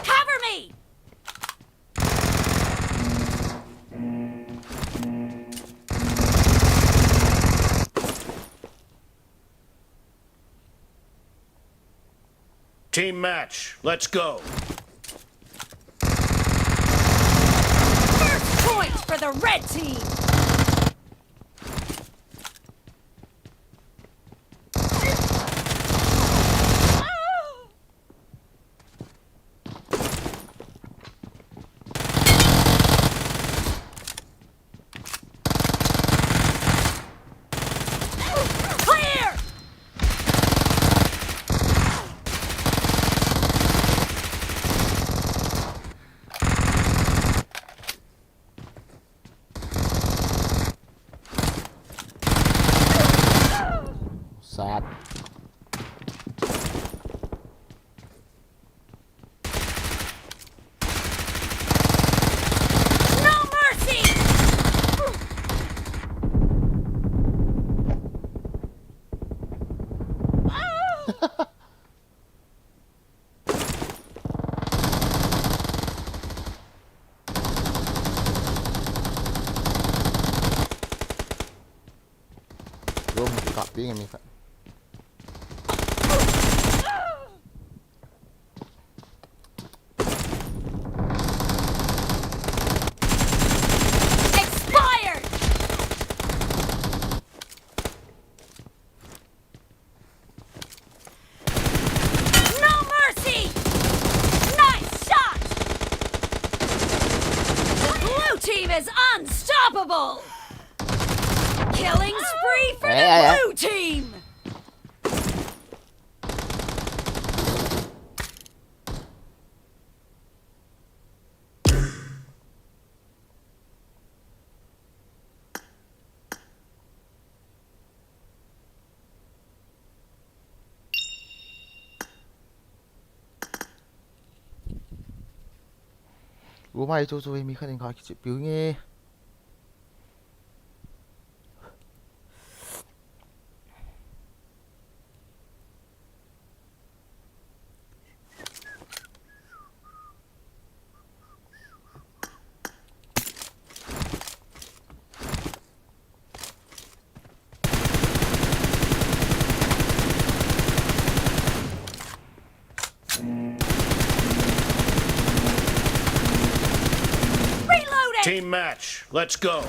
Cover me! Team match, let's go. First point for the red team. Clear! Sat. No mercy! Room kap ding mi khat. Expired! No mercy! Nice shot! The blue team is unstoppable! Killing spree for the blue team! Tumai chu chu mi khat in kha kichep piu nge. Reloading! Team match, let's go!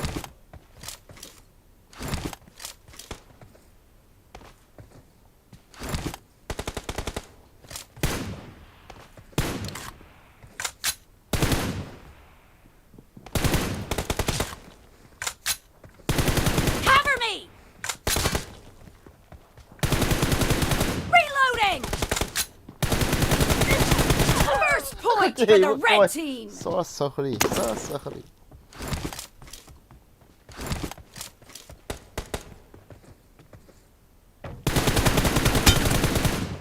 Cover me! Reloading! First point for the red team! So sorry, so sorry.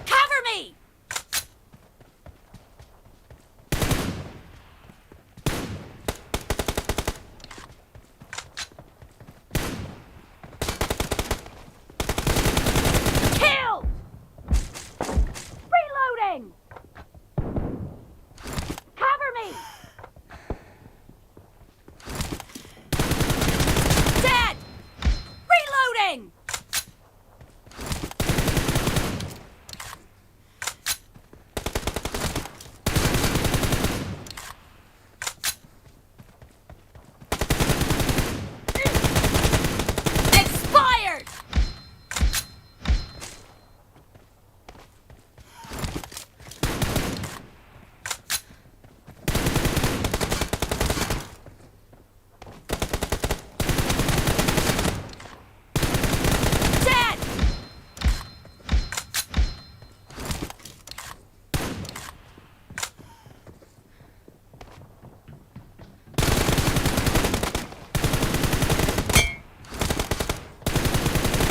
Cover me! Kill! Reloading! Cover me! Dead! Reloading! Expired! Dead!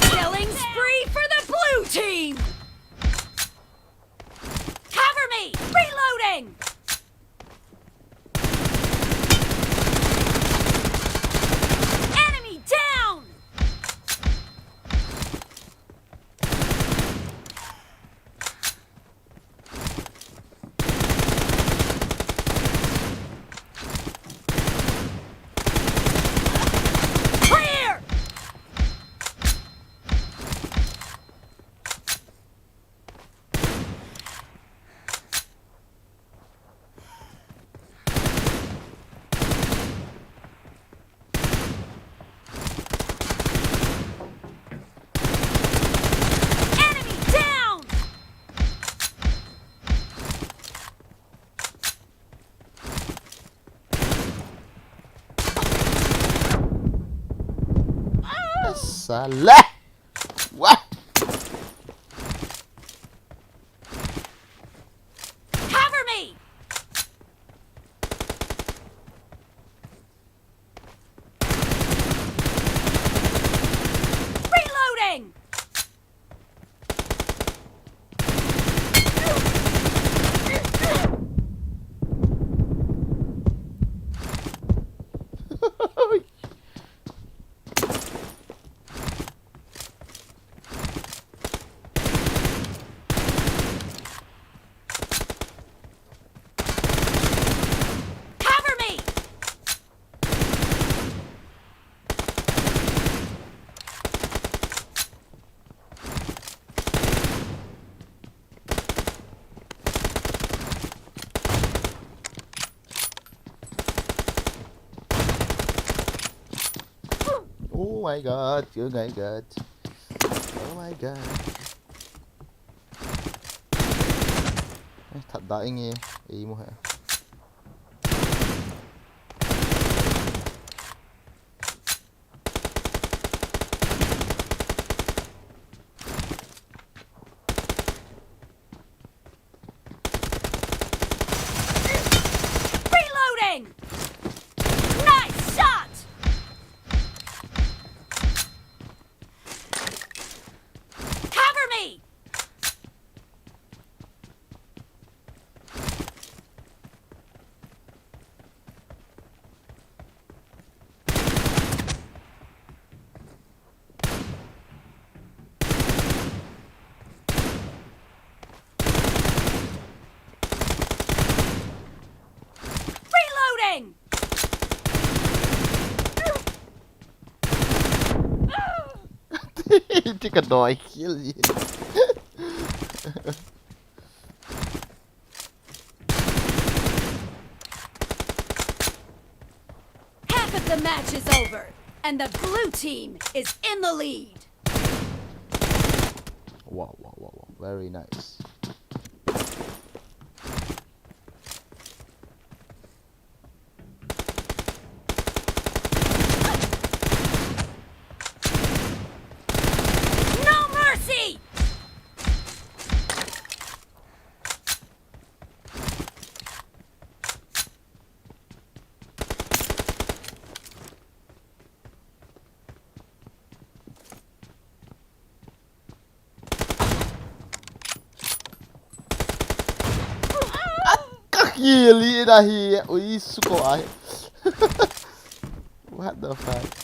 Killing spree for the blue team! Cover me! Reloading! Enemy down! Clear! Enemy down! Salah! What? Cover me! Reloading! Cover me! Oh my God, oh my God. Oh my God. Eh, that dah inge, eh, mo he. Reloading! Nice shot! Cover me! Tika doi kill. Half of the match is over, and the blue team is in the lead. Wow, wow, wow, wow. Very nice. Kakili na hi, ui suko ai. What the fuck?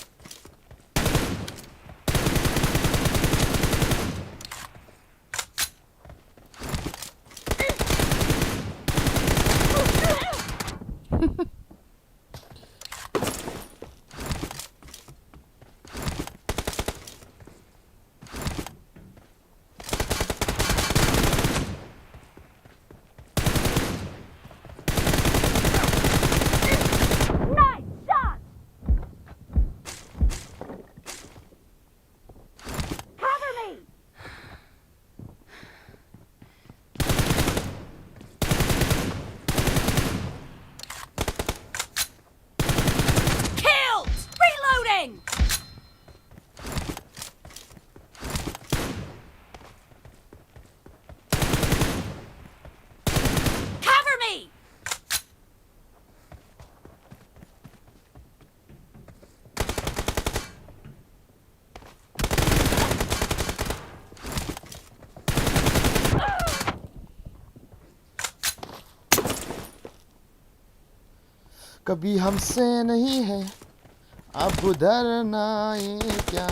कभी हमसे नहीं है, अब डरना ये क्या।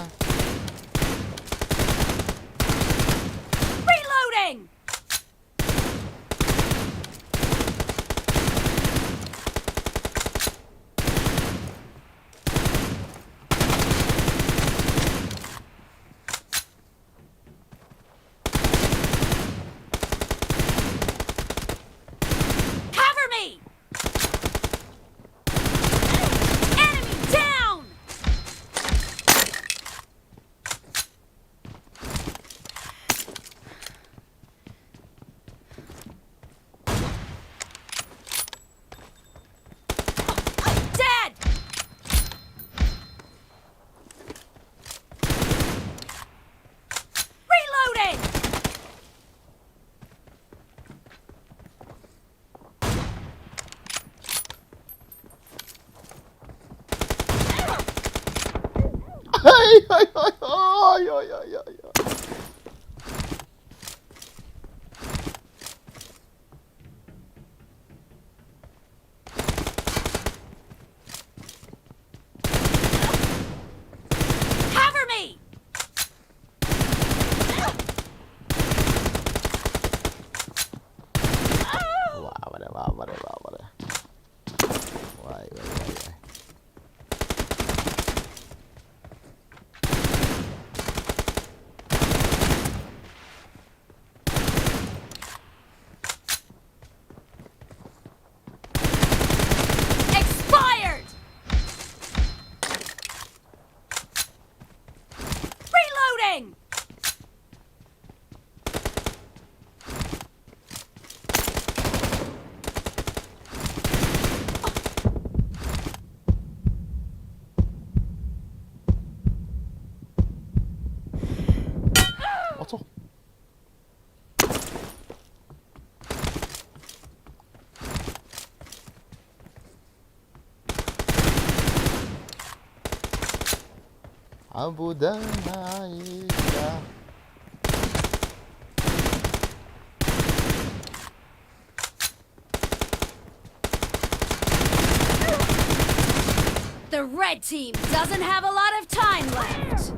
The red team doesn't have a lot of time left.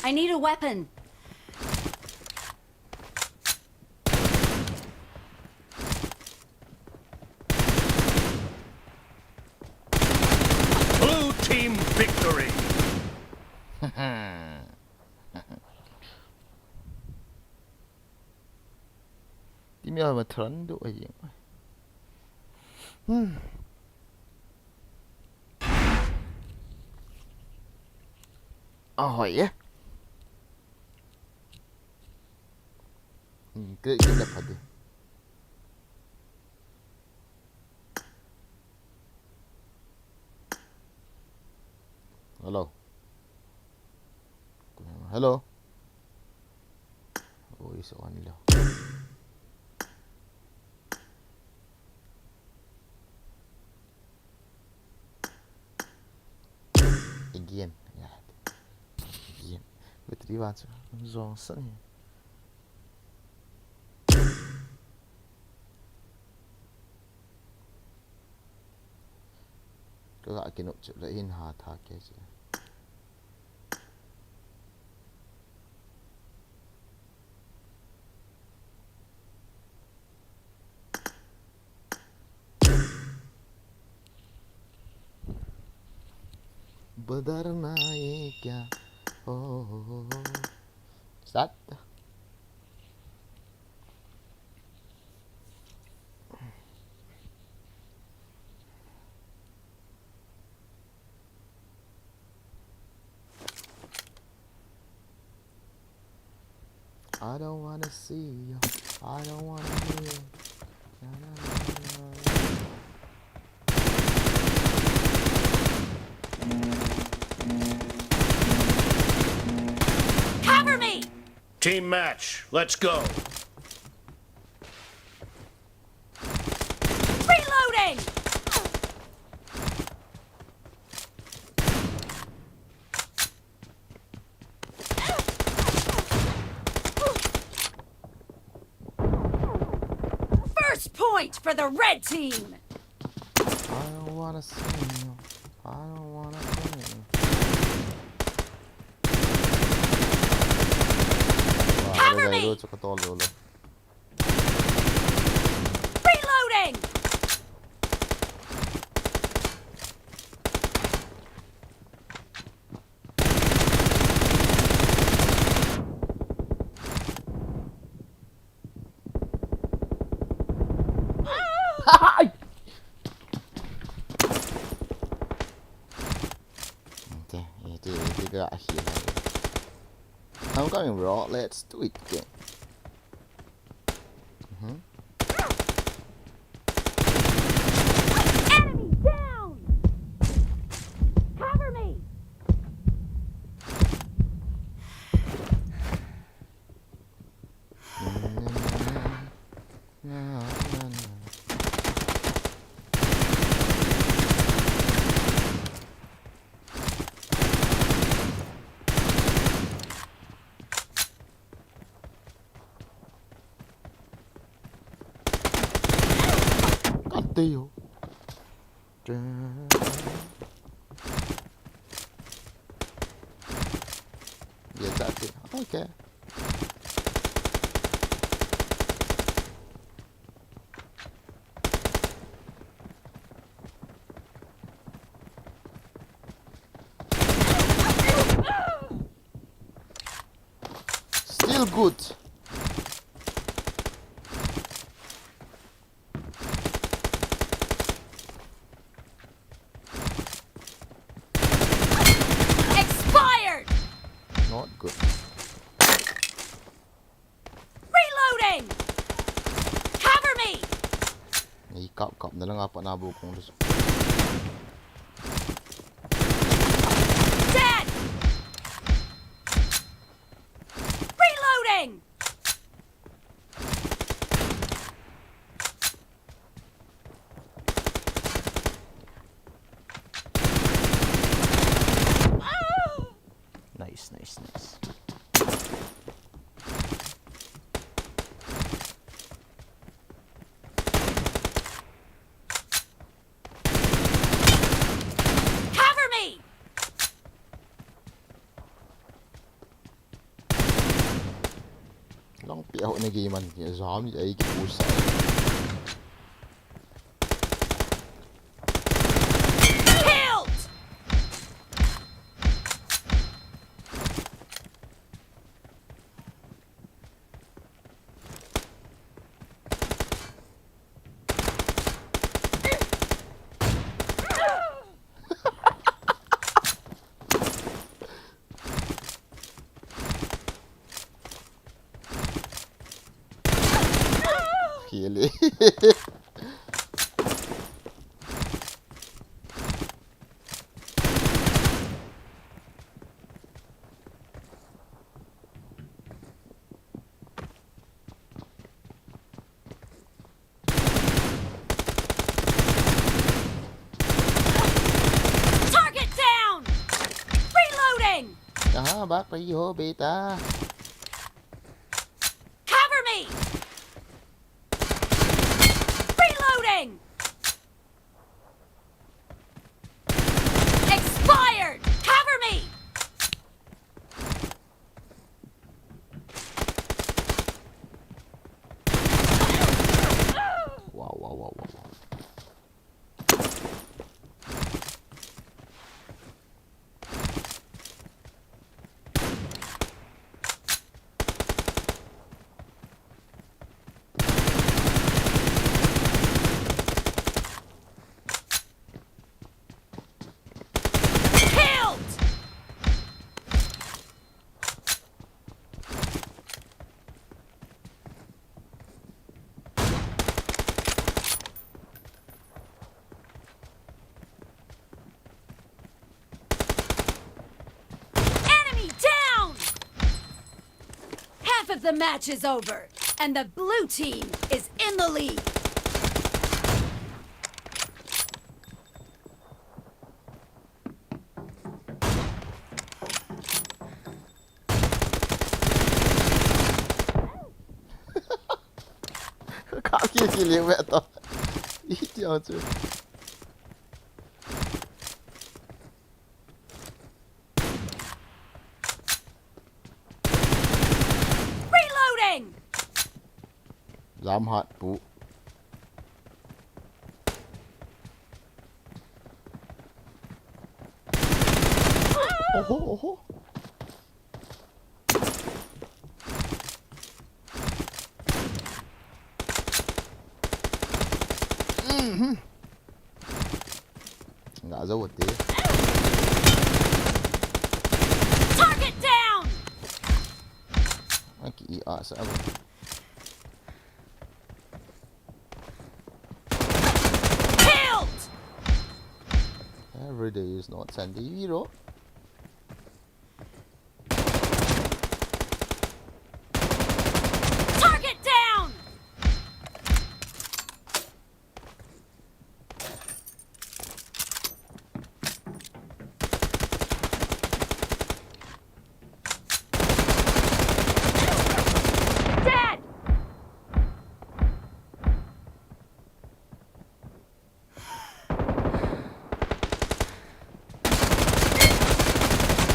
I need a weapon. Blue team victory. Team ya ma tran du ai. Hmm. Ahoy, eh. Hmm, ke ke la phadi. Hello. Hello. Oh, is on lo. Again. Yeah. Again. Battery vang chu jong san hi. Ka ga kinop chu la hin ha tha ke chu. बदलना ये क्या? हो, हो, हो, हो। Start. I don't wanna see you. I don't wanna hear you. Na, na, na, na, na. Cover me! Team match, let's go. Reloading! First point for the red team! I don't wanna see you. I don't wanna see you. Cover me! Reloading! Ai! Ate, ate, ate ka ahi lai. I'm coming, bro. Let's do it, gang. Mhm. Enemy down! Cover me! Kante yo. Yeah, that's it. Okay. Still good. Expired! Not good. Reloading! Cover me! Ei kap kap na lang apa na bu kong. Dead! Reloading! Nice, nice, nice. Pi a hot na game an ki jam ni ai ki push sa. Kill e. Target down! Reloading! Kaha bak pai ho beta. Cover me! Reloading! Expired! Cover me! Wow, wow, wow, wow, wow. Killed! Enemy down! Half of the match is over, and the blue team is in the lead. Kap kill kill leu ve to. Iti a chu. Reloading! Jam hat pu. Oho, oho. Mhm. Nga zo te. Target down! Aki i asa abo. Killed! Every day is not Sunday, bro. Target down! Dead!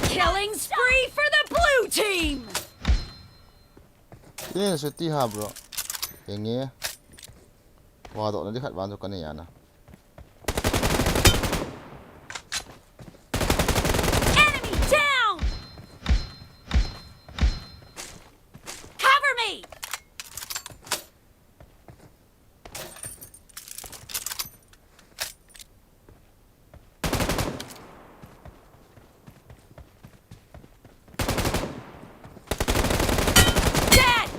Killing spree for the blue team! Yen su ti ha, bro. Yen nge. Wa do na di khat van su ka ne ya na. Enemy down! Cover me! Dead!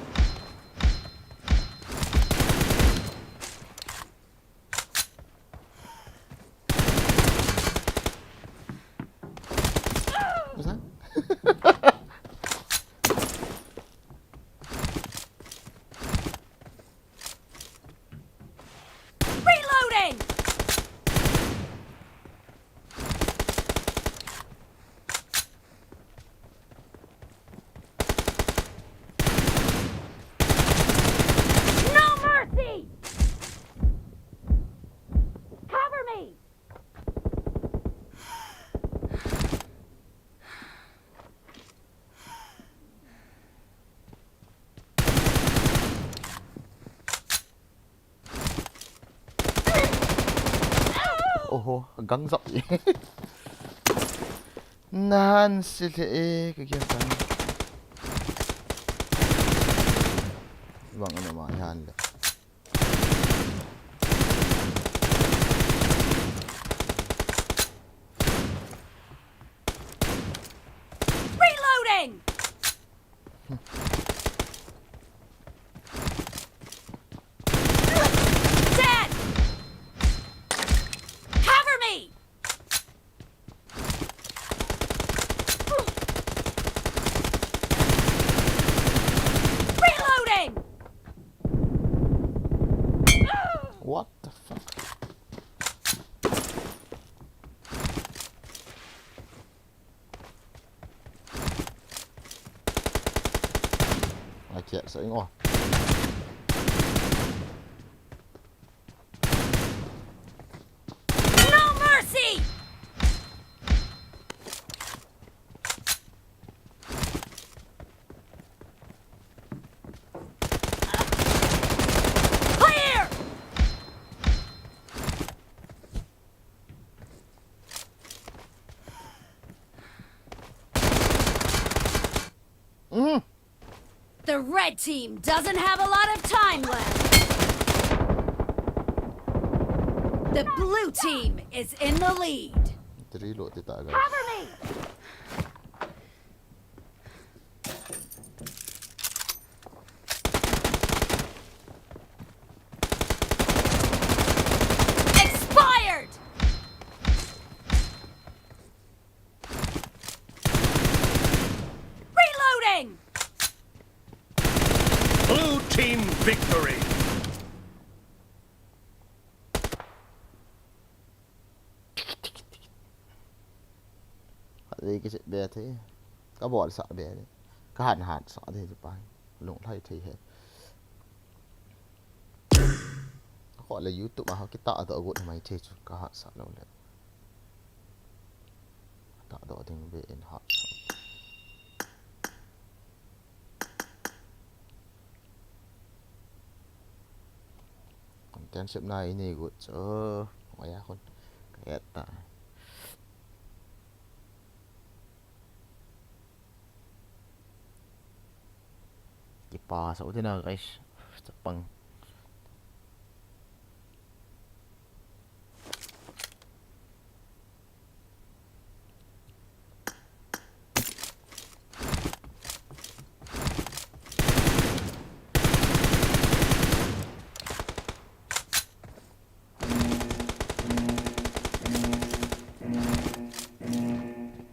Oho, gang jap e. Nan si le e, ka gen tan. Bang ano ma han le. Reloading! Dead! Cover me! Reloading! What the fuck? Ai, kiah sa ing o. No mercy! Clear! Mm. The red team doesn't have a lot of time left. The blue team is in the lead. Reload ti ta, guys. Cover me! Expired! Reloading! Blue team victory! Khat vei kichep be thei. Ka bol sah be thei. Ka han han sah thei chu pa. Lunglhai thei he. Ka kho le YouTube a kitah doh got mai thei chu ka hat sah lou le. Tah doh ding ve in hat sah. Content sepna i nei got chu. Maya khun. Ka et ta. Kipa sa utina, guys. Chapang.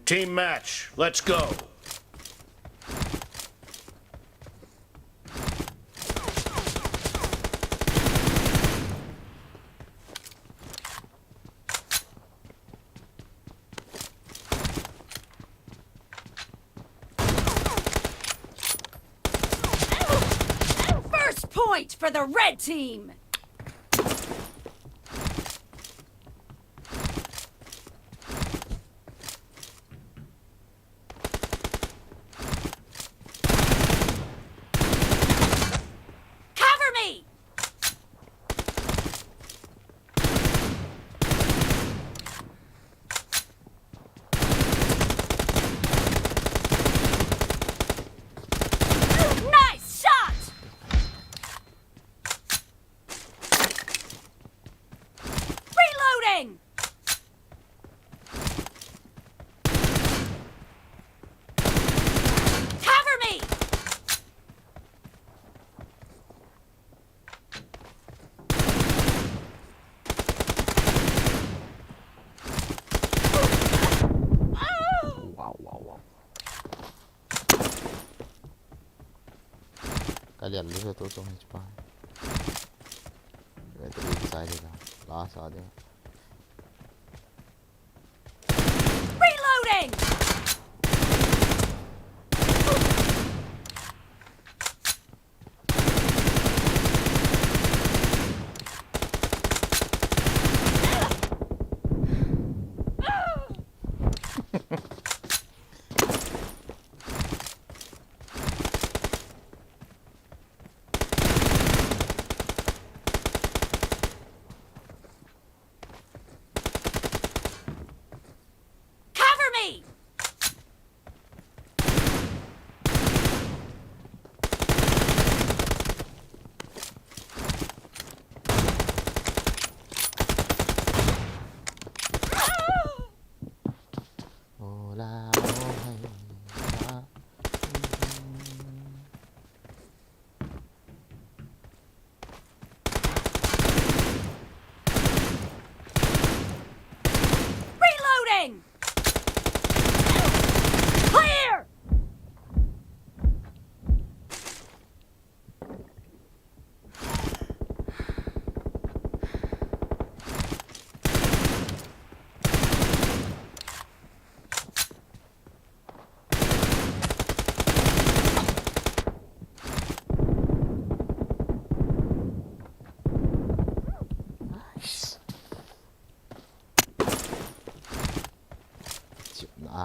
Team match, let's go. First point for the red team. Cover me! Nice shot! Reloading! Cover me! Wow, wow, wow. Kalian lu satu tu ni cepat. Kalian tu side dia. Last side dia. Reloading!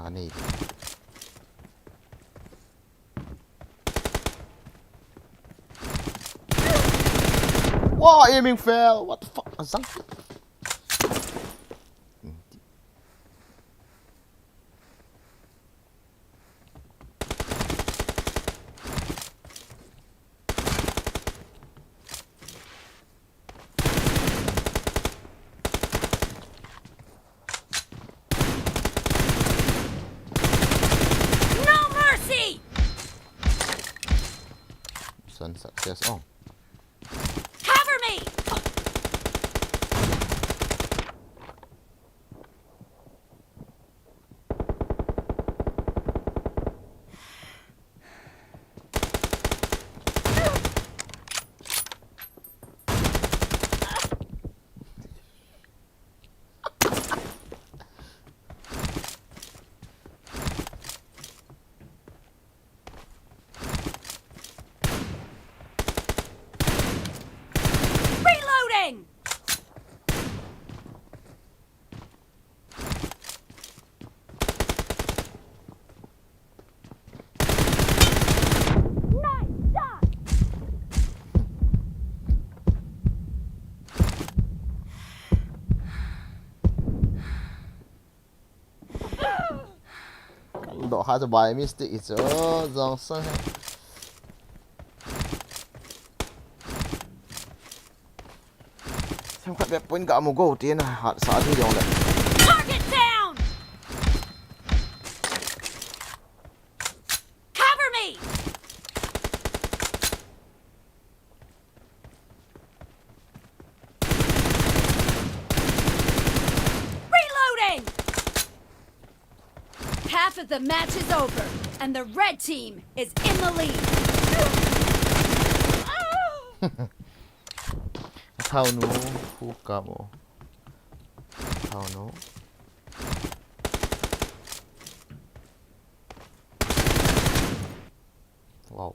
Ani. Wow, aiming fail. What the fuck? Azang. No mercy! Mission success. Oh. Cover me! Reloading! Nice shot! Kan doh kha chu by mistake hi chu, Johnson hi. Sem khat bep point ga mu go ti na hat sa thi jong le. Target down! Cover me! Reloading! Half of the match is over, and the red team is in the lead. Thao nu, hu ka mo. Thao nu. Wow.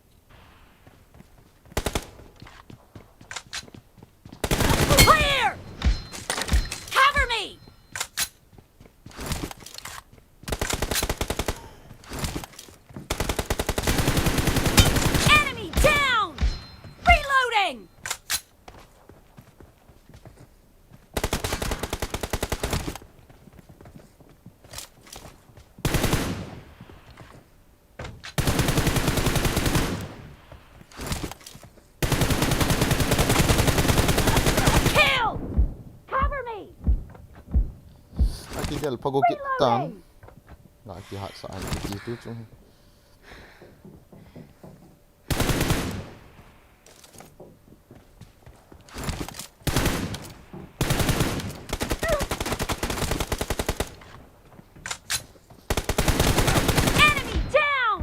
Clear! Cover me! Enemy down! Reloading! Kill! Cover me! Aki del pago kit tan. Reloading! Nga kihat sa an kiti tu chung. Enemy down!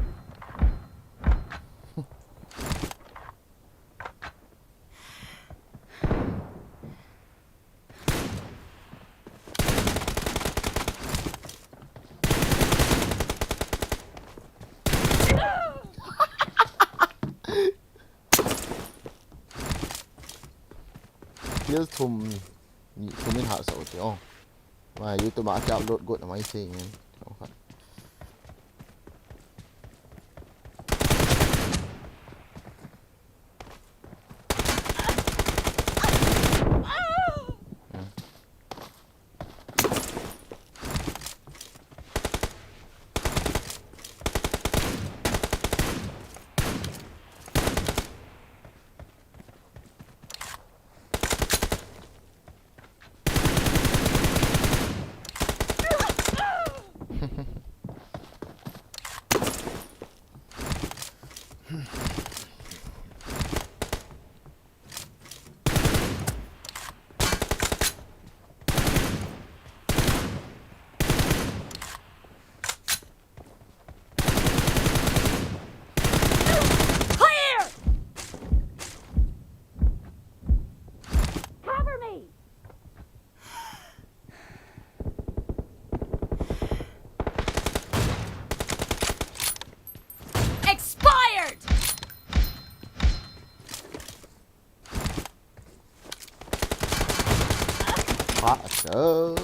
Kill thum, ni thum in hahsa u ti o. Mai YouTube a ki upload got mai se ngen. Clear! Cover me! Expired! Hot show.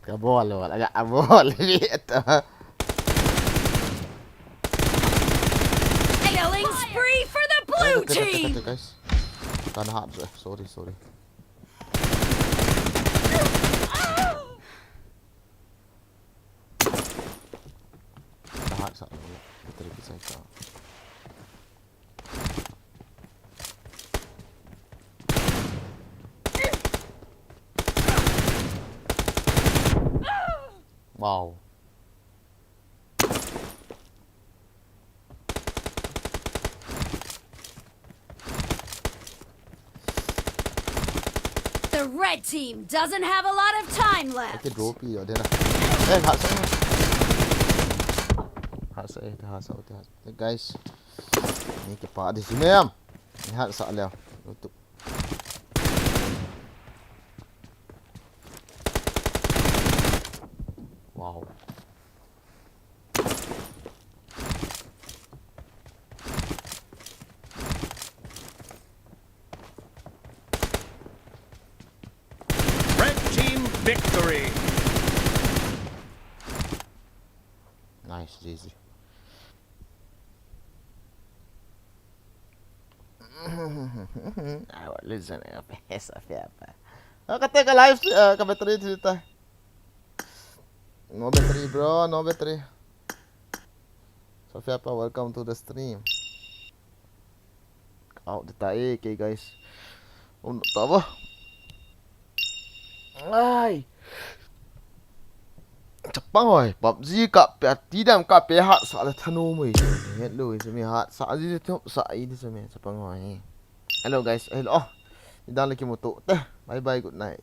Ka bol, bol, aga, a bol, bit. Killing spree for the blue Kati, kati, team! kati, guys. Kana hat, eh, sorry, sorry. Kana hat sa, battery ki sa ka. Wow. The red team doesn't have a lot of time left. Kati drop yo, dena. Eh, hat sa. Hat sa, eh, hat sa, hat sa. Eh, guys. Ni kipa di si mem. Ni hat sa leo. YouTube. Wow. Red team victory. Nice, G G. I will listen. Yes, I feel bad. Ah, kati ka live, ah, ka battery dito. No battery, bro. No battery. Sophia pa, welcome to the stream. Out the ta, eh, okay, guys. Um, ta ba? Ai. Chapang hoi, PUBG ka pe, ati dam ka pe hat sa le thanu mui. Het lu, se mi hat sa, ji thop sa, i, se mi, chapang hoi. Hello, guys. Hello. Oh. Ni dan le kimuto. Te. Bye bye, good night.